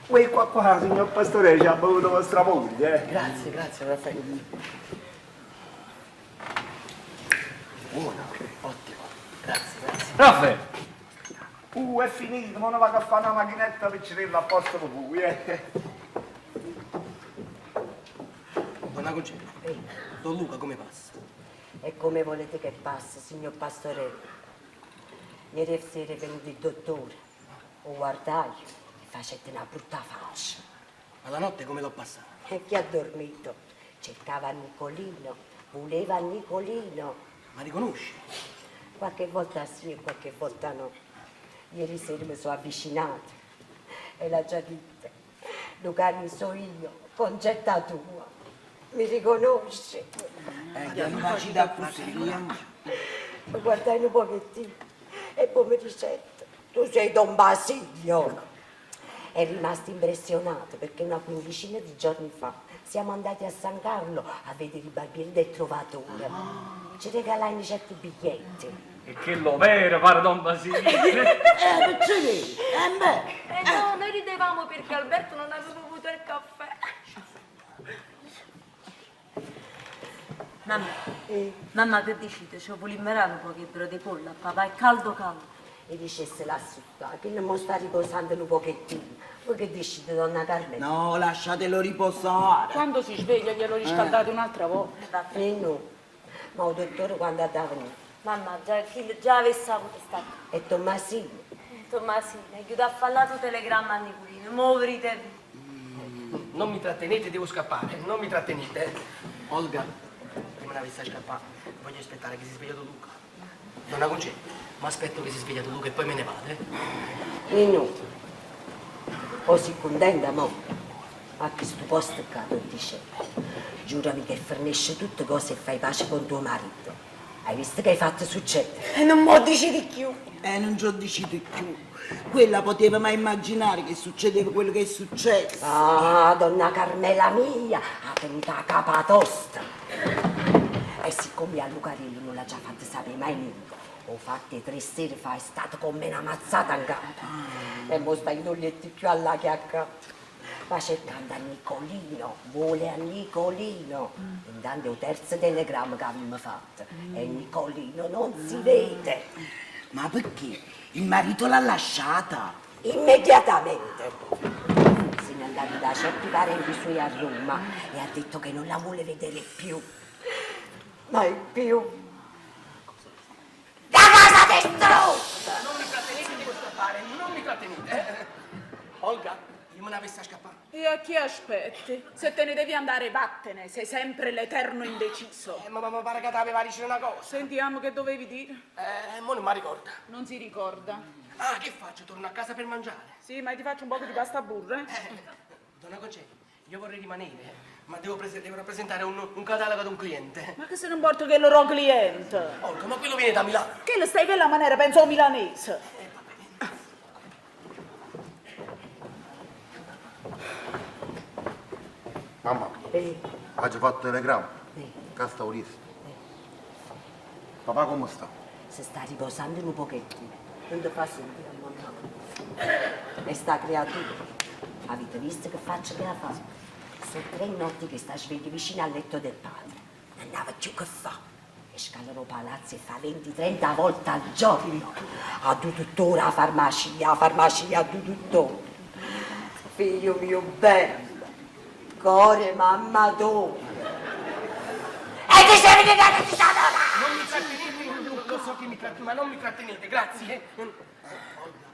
Uè, qua qua, signor pastore, ci ha bevuto vostra moglie, eh. Grazie, grazie, Raffaele. Buono, ottimo. Grazie, grazie. Raffaele! È finito, ma non vado a fare una macchinetta piccerella apposta per voi, eh. Donna Concetta, Don Luca come passa? E come volete che passi, signor Pastorello? Ieri sera è venuto il dottore, lo guardai e facette una brutta faccia. Ma la notte come l'ho passata? E chi ha dormito? Cercava Nicolino, voleva Nicolino. Ma riconosce? Qualche volta sì e qualche volta no. Ieri sera mi sono avvicinata e l'ha già detto. Lucani so io, Concetta tua. Mi riconosci? Eh, non facci da così. Mi guardai un pochettino e poi mi dicette, tu sei Don Basilio. È rimasto impressionato perché una quindicina di giorni fa siamo andati a San Carlo a vedere i barbieri del Trovatore. Ci regalai certi biglietti. E che lo vero, pare Don Basilio. Eh, perché? Eh, beh. Eh no, noi ridevamo perché Alberto non aveva bevuto il caffè. Mamma, mamma che dicite? Ci volimmerà un po' che brodo di pollo, papà è caldo caldo. E dicesse lassù, che non mi sta riposando un pochettino. Voi che dicite, donna Carmela? No, lasciatelo riposare. Quando si sveglia glielo riscaldate un'altra volta. Nino, ma il dottore quando andava venuto? Mamma, già, chi già avesse avuto sta. E Tommasino? Tommasino, aiuta a fare l'altro telegramma a Nicolino, muovitevi. Non mi trattenete, devo scappare. Non mi trattenete. Olga, prima ne avessi a scappare, voglio aspettare che si sveglia Don Luca. Donna Concetta, ma aspetto che si sveglia Don Luca e poi me ne vado, eh. Nino, o si contenta mo? A questo posto qua, tu dice, giurami che fornisci tutte cose e fai pace con tuo marito. Hai visto che hai fatto succedere? E non mo dici di più. Eh, non ci ho deciso più. Quella poteva mai immaginare che succedeva quello che è successo. Ah, donna Carmela mia, ha tenuto la capa tosta. E siccome a Lucarello non l'ha già fatto sapere mai niente, ho fatto tre sere fa, è stato come una mazzata in capo. E mo stai non lietti più alla chiacca. Va cercando a Nicolino, vuole a Nicolino. Intanto è il terzo telegramma che abbiamo fatto. E Nicolino non si vede. Ma perché? Il marito l'ha lasciata. Immediatamente. Se n'è andato da certi parenti suoi a Roma e ha detto che non la vuole vedere più. Mai più. La casa distrutta! Non mi trattenete, devo scappare, non mi trattenete. Olga, io me ne avessi a scappare. E a chi aspetti? Se te ne devi andare, vattene, sei sempre l'eterno indeciso. Ma, ma, ma pare che t'aveva dice una cosa. Sentiamo che dovevi dire. Mo non mi ricorda. Non si ricorda. Ah, che faccio? Torno a casa per mangiare. Sì, ma ti faccio un po' di pasta a burro, eh? Donna Concetta, io vorrei rimanere, ma devo, devo rappresentare un catalogo ad un cliente. Ma che se non porto che il loro cliente? Olga, ma quello viene da Milano. Che lo stai per la maniera, penso milanese. Mamma, ha già fatto il telegramma. Che sta listo. Papà come sta? Si sta riposando un pochettino. Non ti fa sentire, mamma. E sta creatura. Avete visto che faccia che ha fatto? Sono tre notti che sta sveglio vicino al letto del padre. Non andava più che fa. E scalano palazzi e fa 20-30 volte al giorno. A tuttora la farmacia, la farmacia, a tuttora. Figlio mio bello, core mamma tua. E ti sei venuta che ti sono Non mi trattenete, lo so che mi trattenete, ma non mi trattenete, grazie. Olga,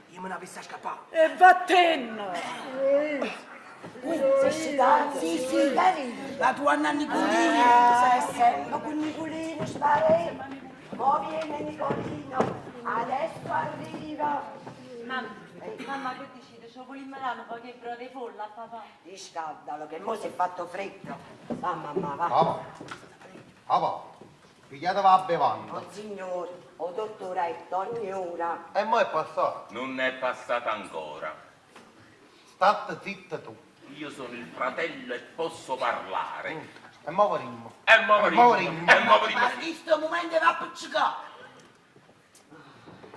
io me ne avessi a scappare. E vattene! Sei scitato? Sì, sì, la tua Anna Nicolini. Sei sempre con Nicolino, spare. Mo viene Nicolino, adesso arriva. Mamma, mamma che dici? Ce volimmo dare un poco di brodo di pollo a papà? Riscaldalo, che mo si è fatto freddo. Va mamma, va. Papà, papà, pigliatevi la bevanda. Oh signore, oh dottore, è ogni ora. E mo è passato. Non è passata ancora. State zitta tu. Io sono il fratello e posso parlare. E mo verimmo. E mo E mo verimmo. verimmo. E mo verimmo. Ma questo momento va appiccicato.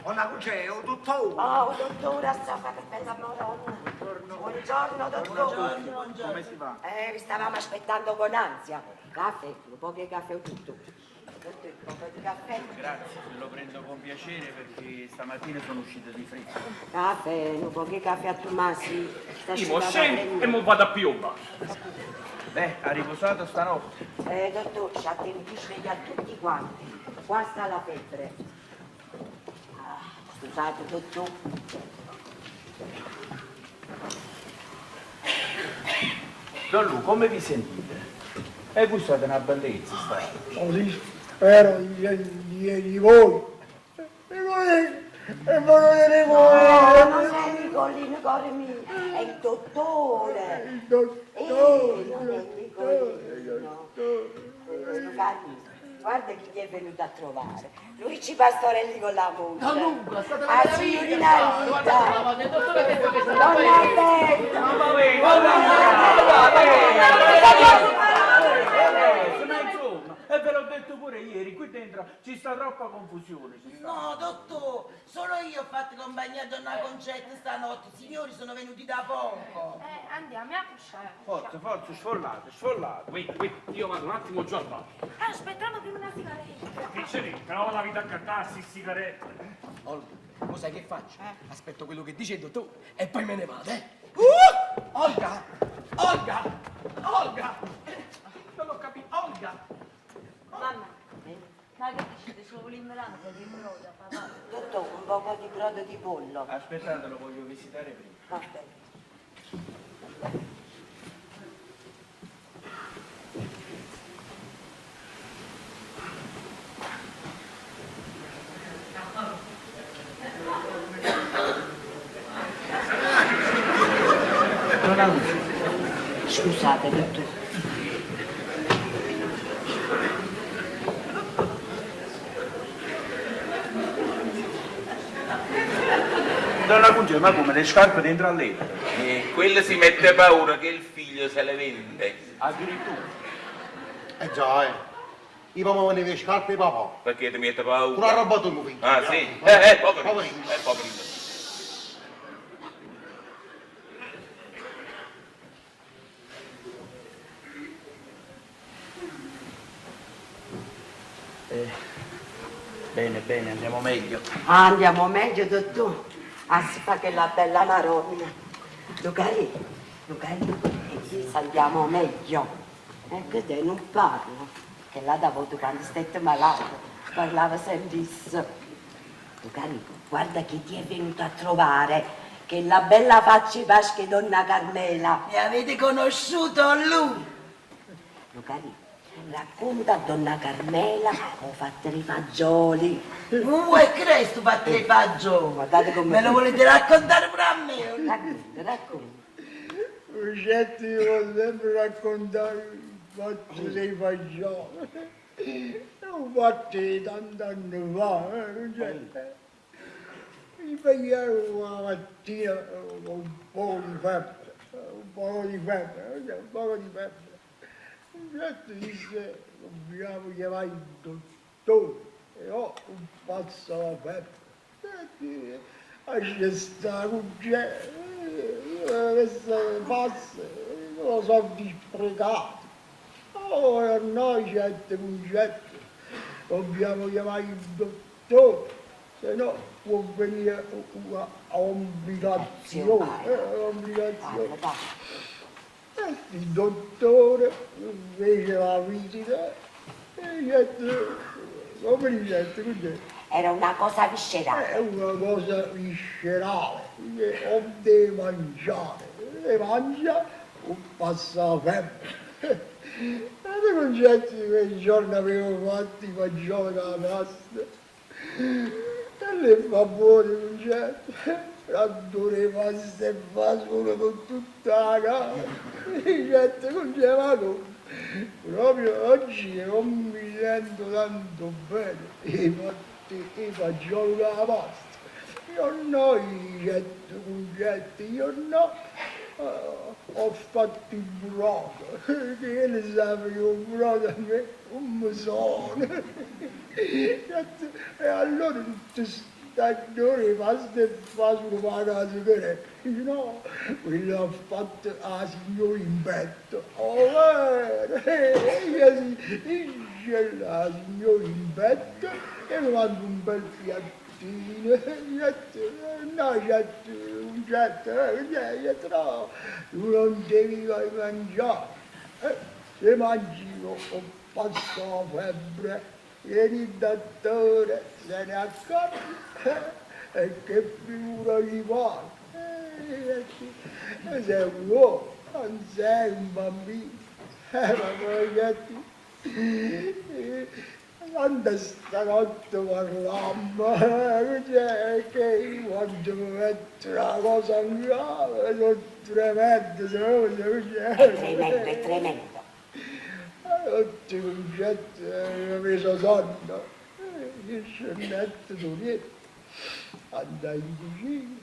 Donna Concè, oh, dottore! Oh, dottore, sta fa che bella madonna. Buongiorno, dottore. Buongiorno, buongiorno. Come si va? Vi stavamo aspettando con ansia. Caffè, un po' di caffè o tutto. Dottore, un po' di caffè. Grazie, lo prendo con piacere perché stamattina sono uscito di fretta. Caffè, un po' di caffè a Tomasi. Sta Io mo asciugando scendo la e mo vado a piomba. Beh, ha riposato stanotte. Dottore, ci ha tenuto svegli a tutti quanti. Qua sta la febbre. Ah, scusate, dottore. Don Lu, come vi sentite? E voi state una bellezza, state. Così spero di voi. E voi, e voi, e No, voi. non sei Nicolino, cuore mio, è il dottore. Il dottore, Non è Nicolino. Lucarino, guarda chi ti è venuto a trovare. Luigi Pastorelli con la moglie. Don Luca, state La signorina Rita. Il dottore ha detto che sta Donna Alberta. Ma insomma, e ve l'ho detto pure ieri, qui dentro ci sta troppa confusione. Ci sta. No, dottore, solo io ho fatto compagnia a donna Concetta stanotte. I signori sono venuti da poco. Andiamo a cucinare. Forza, forza, sfollate, sfollate. Qui, qui, io vado un attimo giù al bar. Aspettiamo prima una sigaretta. Picceri, però la vita a cattarsi sigarette. Olga, lo sai che faccio? Aspetto quello che dice il dottore e poi me ne vado, eh? Olga! Olga! Olga! Non ho capito, Olga! Mamma, ma che dicete? Ce volimmo dare un po' di brodo a papà? Dottore, un poco di brodo di pollo. Aspettate, lo voglio visitare prima. Va bene. Donna Lucia, Scusate, dottore. Donna Concè, ma come le scarpe dentro al letto? Quello si mette paura che il figlio se le vende. Addirittura. Eh già, eh. Io mi volevo le scarpe papà. Perché ti mette paura? Tu l'hai rubato tu, figlio. Ah, sì? Poverino. Poverino. Poverino. Bene, bene, andiamo meglio. Ah, andiamo meglio, dottore. Ah, si fa che la bella maronna. Lucarì, Lucarì, e chi sa andiamo meglio. E che te non parlo. Che là da voto quando stette malato, parlava sempre. Lucarì, guarda chi ti è venuto a trovare. Che la bella faccia di Pasca donna Carmela. Mi avete conosciuto lui? Lucarì, racconta a donna Carmela, ho fatto i fagioli. E cresto fatto i fagioli. Guardate come... Me lo volete raccontare pure a me? Racconta, racconta. Certo, io voglio sempre raccontare il fatto dei fagioli. È un fatto di tanti anni fa, cioè, mi svegliavo la mattina con un po' di febbre, un po' di febbre, cioè, un po' di febbre. Certo disse, dobbiamo chiamare il dottore, e ho un pazzo la febbre. Senti, lascia stare, questa pazza, non lo so di sprecato. Oh, noi certo, concetto, dobbiamo chiamare il dottore, se no può venire una complicazione, complicazione. E il dottore fece la visita e disse, come dice, cos'è? Era una cosa viscerale. È una cosa viscerale, che o deve mangiare, e mangia o passa la febbre. E i concetti quel giorno avevo fatto i fagioli con la pasta. E le fa buoni concetti. L'addore 'e pasta e fasule pe tutta 'a casa. Dicette, Cuncè, ma comme? Proprio oggi che non mi sento tanto bene, 'e fatto 'e fagioli cu 'a pasta? Io no, dicette Cuncetta, io no, ho fatto il brodo, che ne sape che 'o brodo a me nun me sona. E allora tutte St'addore 'e pasta e fasule p' 'a casa che r'è? Dice no, quello l'ha fatto 'a signora in petto. Overo? E dice la signora in petto e mi manda un bel piattino. No, certo, Cuncetta, certo no, tu non devi mangiare. Se mangi o passa 'a febbre. Viene il dottore, se ne accorge e che figura gli fa? E sei un uomo, non sei un bambino. Ma poi quando stanotte parlammo, cioè, che io quando mi metto una cosa in capo, sono tremendo, cioè, È tremendo, è tremendo. Tutt' Cuncetta aveva miso sonno, io scennette d' 'o lietto, andai in cucina,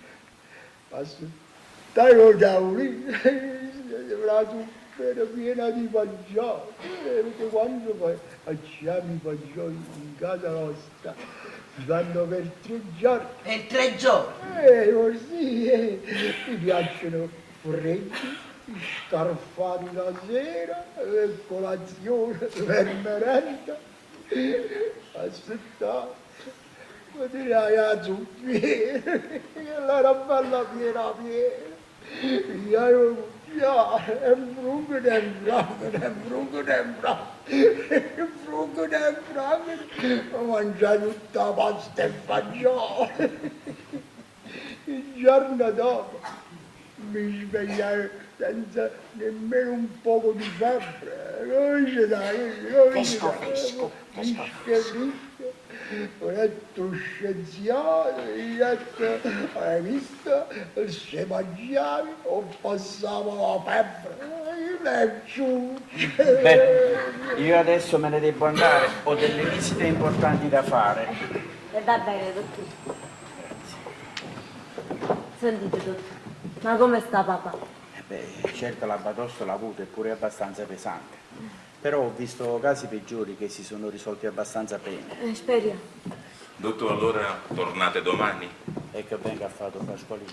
m'assettai 'o tavulino, steva 'a zuppera piena di fagioli, perché quando facciamo i fagioli in casa nostra si fanno per tre giorni. Per tre giorni? Così, mi piacciono freddi Scarfati la sera per colazione, per merenda, assettato, me tiraje 'a zuppiera, chella era bella piena piena, pigliaje 'o cucchiaro e 'mbrunghete e 'mbranghete e 'mbrunghete e 'mbranghete e 'mbrunghete e 'mbranghete, me mangiaje tutta 'a pasta e fagioli. Il giorno dopo mi svegliai senza nemmeno un poco di febbre, Fresco fresco, fresco fresco. Ho detto 'o scienziato, dicette, hai visto, se mangiavi o passava la febbre, Beh, io adesso me ne debbo andare, ho delle visite importanti da fare. E va bene, dottore. Sentite, dottore, ma come sta papà? Eh beh, certo la batosta l'ha avuta, è pure abbastanza pesante. Però ho visto casi peggiori che si sono risolti abbastanza bene. Eh, speriamo. Dottore, allora tornate domani? E che venga a fare, don Pasqualino?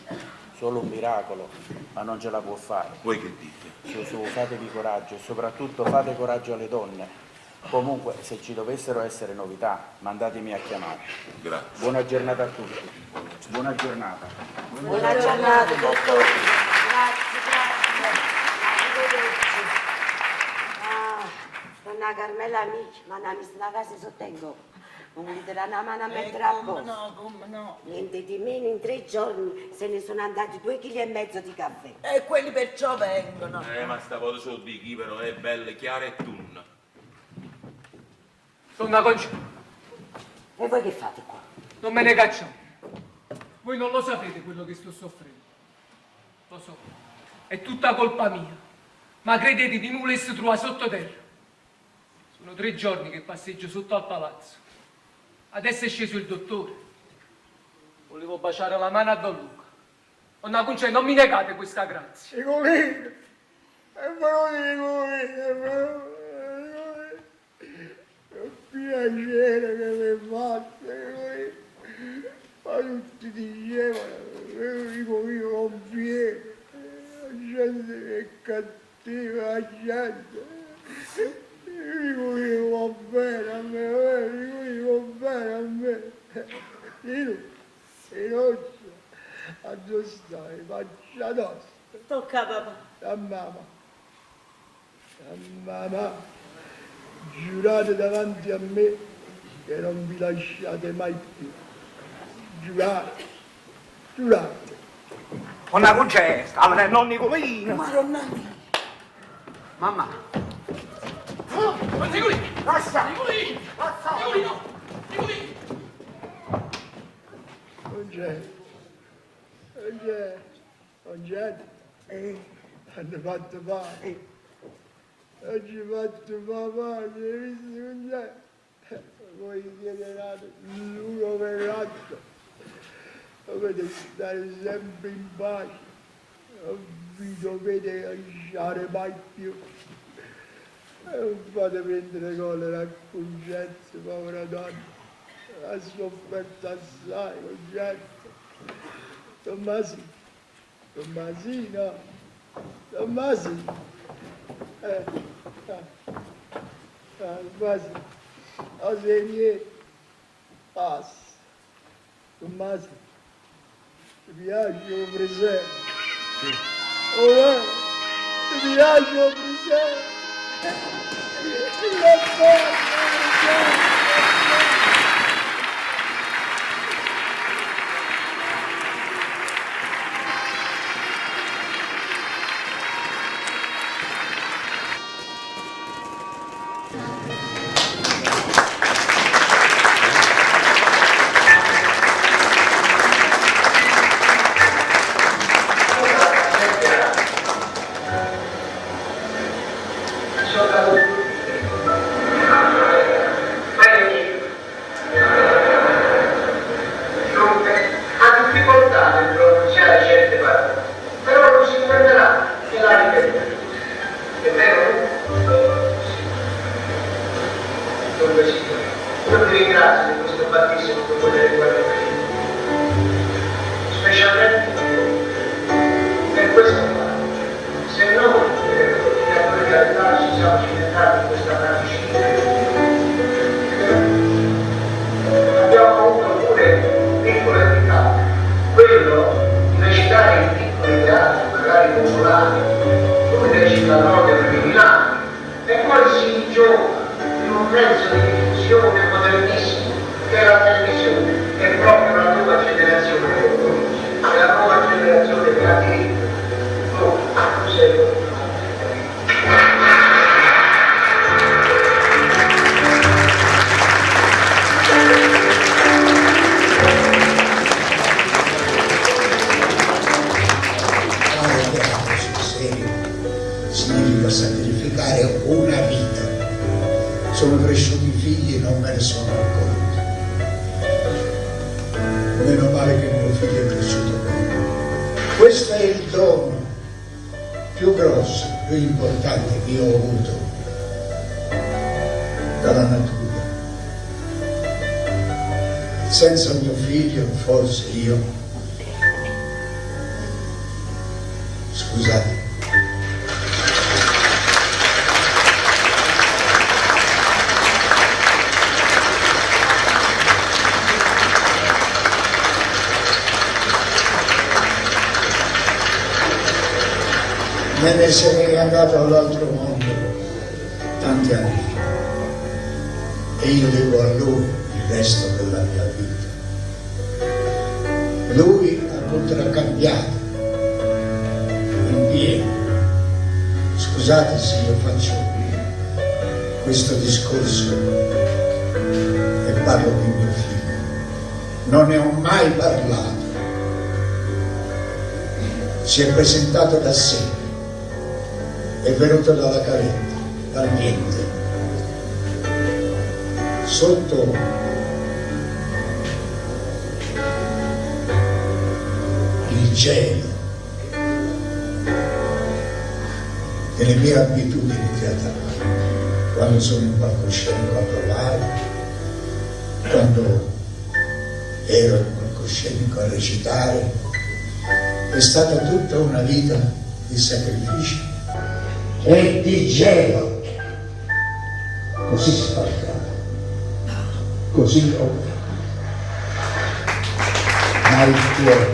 Solo un miracolo, ma non ce la può fare. Voi che dite? Su, su, fatevi coraggio e soprattutto fate coraggio alle donne. Comunque, se ci dovessero essere novità, mandatemi a chiamare. Grazie. Buona giornata a tutti. Buona giornata. Buona giornata, dottore. Grazie, grazie. Arrivederci. Ah, donna Carmela mia, ma una messa la casa sottengo. Mi volete dare una mano a mettere a come posto? no, come no. Niente di meno, in tre giorni se ne sono andati 2,5 chili di caffè. E quelli perciò vengono. Ma stavolta ce lo dico, però è bella, chiara e tunna. Donna Conce, E voi che fate qua? non me ne cacciate. Voi non lo sapete quello che sto soffrendo. Lo so, è tutta colpa mia. Ma credetemi, mi volesse trovare sottoterra. Sono tre giorni che passeggio sotto al palazzo. Adesso è sceso il dottore. Volevo baciare la mano a Don Luca. Donna Concetta, non mi negate questa grazia. Nicolino, è venuto Nicolino, è venuto Che piacere che mi fate, Nicolino. Ma tutti dicevano, Nicolino non viene, la gente è cattiva, la gente. Nicolino va bene a me, Nicolino va bene a me. Nino, Ninuccio, a dove stai? Faccia tosta. Tocca papà. A mamma. A mamma, giurate davanti a me che non vi lasciate mai più. Giurate, giurate. Donna Concetta, sta venendo nonno Nicolino. Madonna mia. Mamma. Ma Nicolino! Lascia! Nicolino! Nicolino! Nicolino! Non c'è. Concè, Concetta, hanno fatto male. Oggi fatto male, hai visto Concè? Voi siete nati l'uno per l'altro. Dovete stare sempre in pace. Non vi dovete lasciare mai più. E non fate prendere collera a Concetta, povera donna. Ha sofferto assai, Concetta. Tommasino, Tommasino, Tommasino. Eh, eh, eh, Tommasino, oh, sei niente. Passa. Tommasino, ti piace il presente? Sì. Oh, eh, ti piace il presente? La bella, Ha difficoltà nel pronunciare certe parole, però non si fermerà e la ripeterà. È vero? Sì. Dunque, Signore, io ti ringrazio di questo battesimo che vuoi riguarda me. Specialmente per questo fatto. Se noi, per realtà, ci siamo cimentati in questa praticità, abbiamo avuto pure un piccolo handicap, quello di recitare in piccoli teatri, magari popolari, come recita l'Odeon di Milano, e poi si gioca in un mezzo di diffusione modernissimo, che è la televisione, è proprio la nuova generazione che comincia, è la nuova generazione che ha diritto. Tu sei Fare teatro sul serio significa sacrificare una vita. Sono cresciuti figli e non me ne sono accorto. Meno male che mio figlio è cresciuto bene. Questo è il dono più grosso, più importante che io ho avuto dalla natura. Senza mio figlio, forse io, scusate, me ne sarei andato all'altro mondo tanti anni fa e io devo a lui il resto della mia vita. Lui ha contraccambiato in pieno. Scusate se io faccio questo discorso e parlo di mio figlio. Non ne ho mai parlato. Si è presentato da sé, è venuto dalla caretta, dal niente. Sotto il gelo delle mie abitudini teatrali, quando sono in palcoscenico a provare, quando ero in palcoscenico a recitare, è stata tutta una vita di sacrifici e di gelo. Così si fa il teatro, così ho fatto. Ma il cuore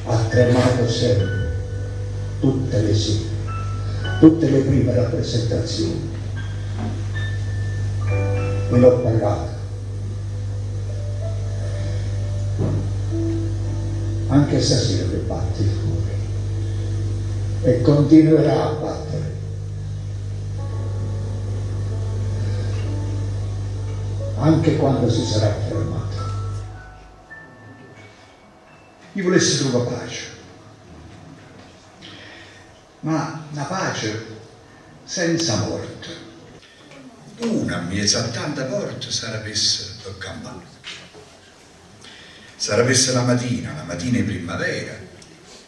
ha tremato sempre, tutte le sere, tutte le prime rappresentazioni. Me l'ho pagato. Anche stasera che batte il cuore e continuerà a battere. Anche quando si sarà fermato. Io vulesse truvà pace. Ma na pace senza morte. Una 'mmiez'a a tanta porte s'arapesse pe campà. S'arapesse na matina, na matina 'e primmavera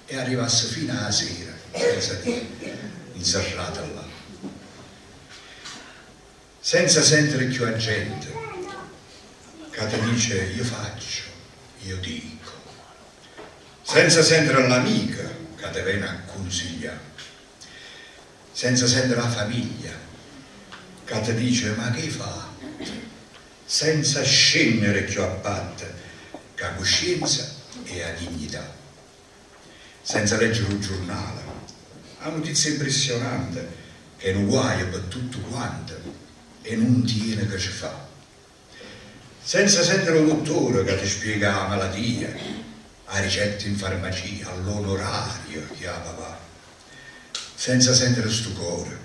e arrivasse fino 'a sera senza di' 'nzerrate llà. Senza sentere cchiù 'a gente ca te dice io faccio, io dico. Senza sentere ll'amico ca te vene a cunsiglià. Senza sentere 'a famiglia ca te dice ma che 'e fatto. Senza scennere cchiù a patte cu 'a cuscienza e 'a dignità. Senza leggere 'o giurnale, 'a nutizia impressionante che è nu guaio pe tutte quante e nun tiene che ce fà. Senza sentere 'o dottore ca te spiega 'a malatia, 'a ricetta in farmacia, l'onorario chi 'a pavà. Senza sentere stu core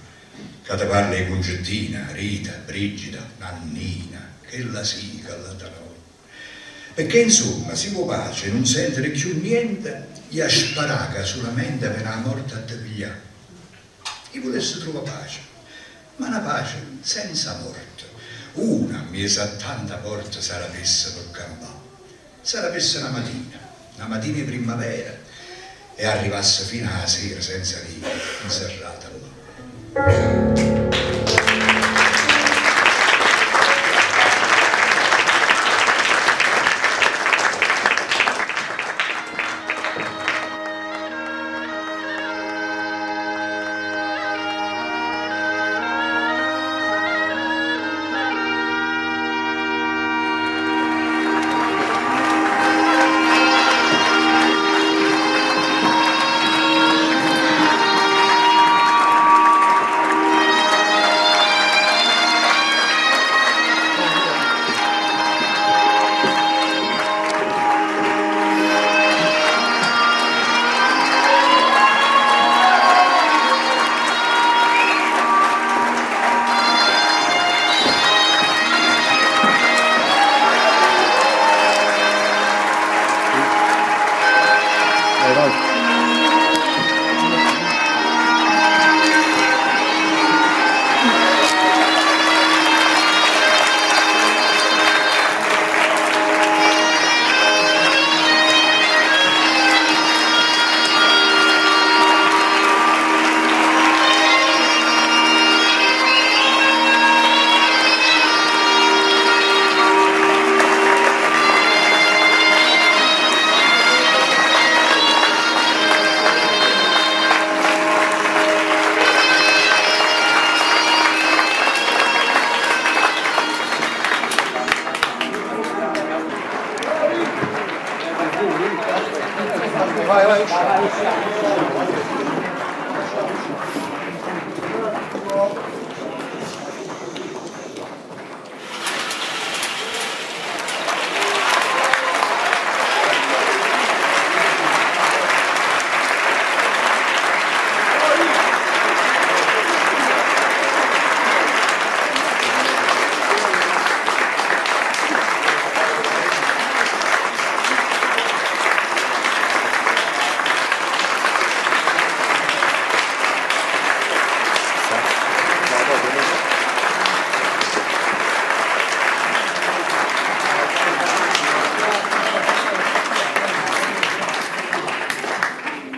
ca te parla 'e Cuncettina, Rita, Brigida, Nannina, chella sì, chell'ata no. Pecché insomma, si vuò pace e nun sentere cchiù niente, jà sparà ca sulamente vene 'a morte a te piglià. I' vulesse truvà pace, ma na pace senza morte, una 'mmiez'a a tanta porte s'arapesse pe campà. S'arapesse na matina, na matina 'e primmavera e arrivasse fino 'a sera senza di' 'nzerrate llà.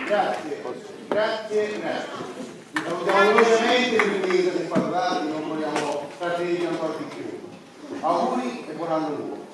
Grazie, grazie, grazie. Vi salutiamo velocemente perché siete qua tardi, non vogliamo trattenervi ancora di più. Auguri e buon anno nuovo.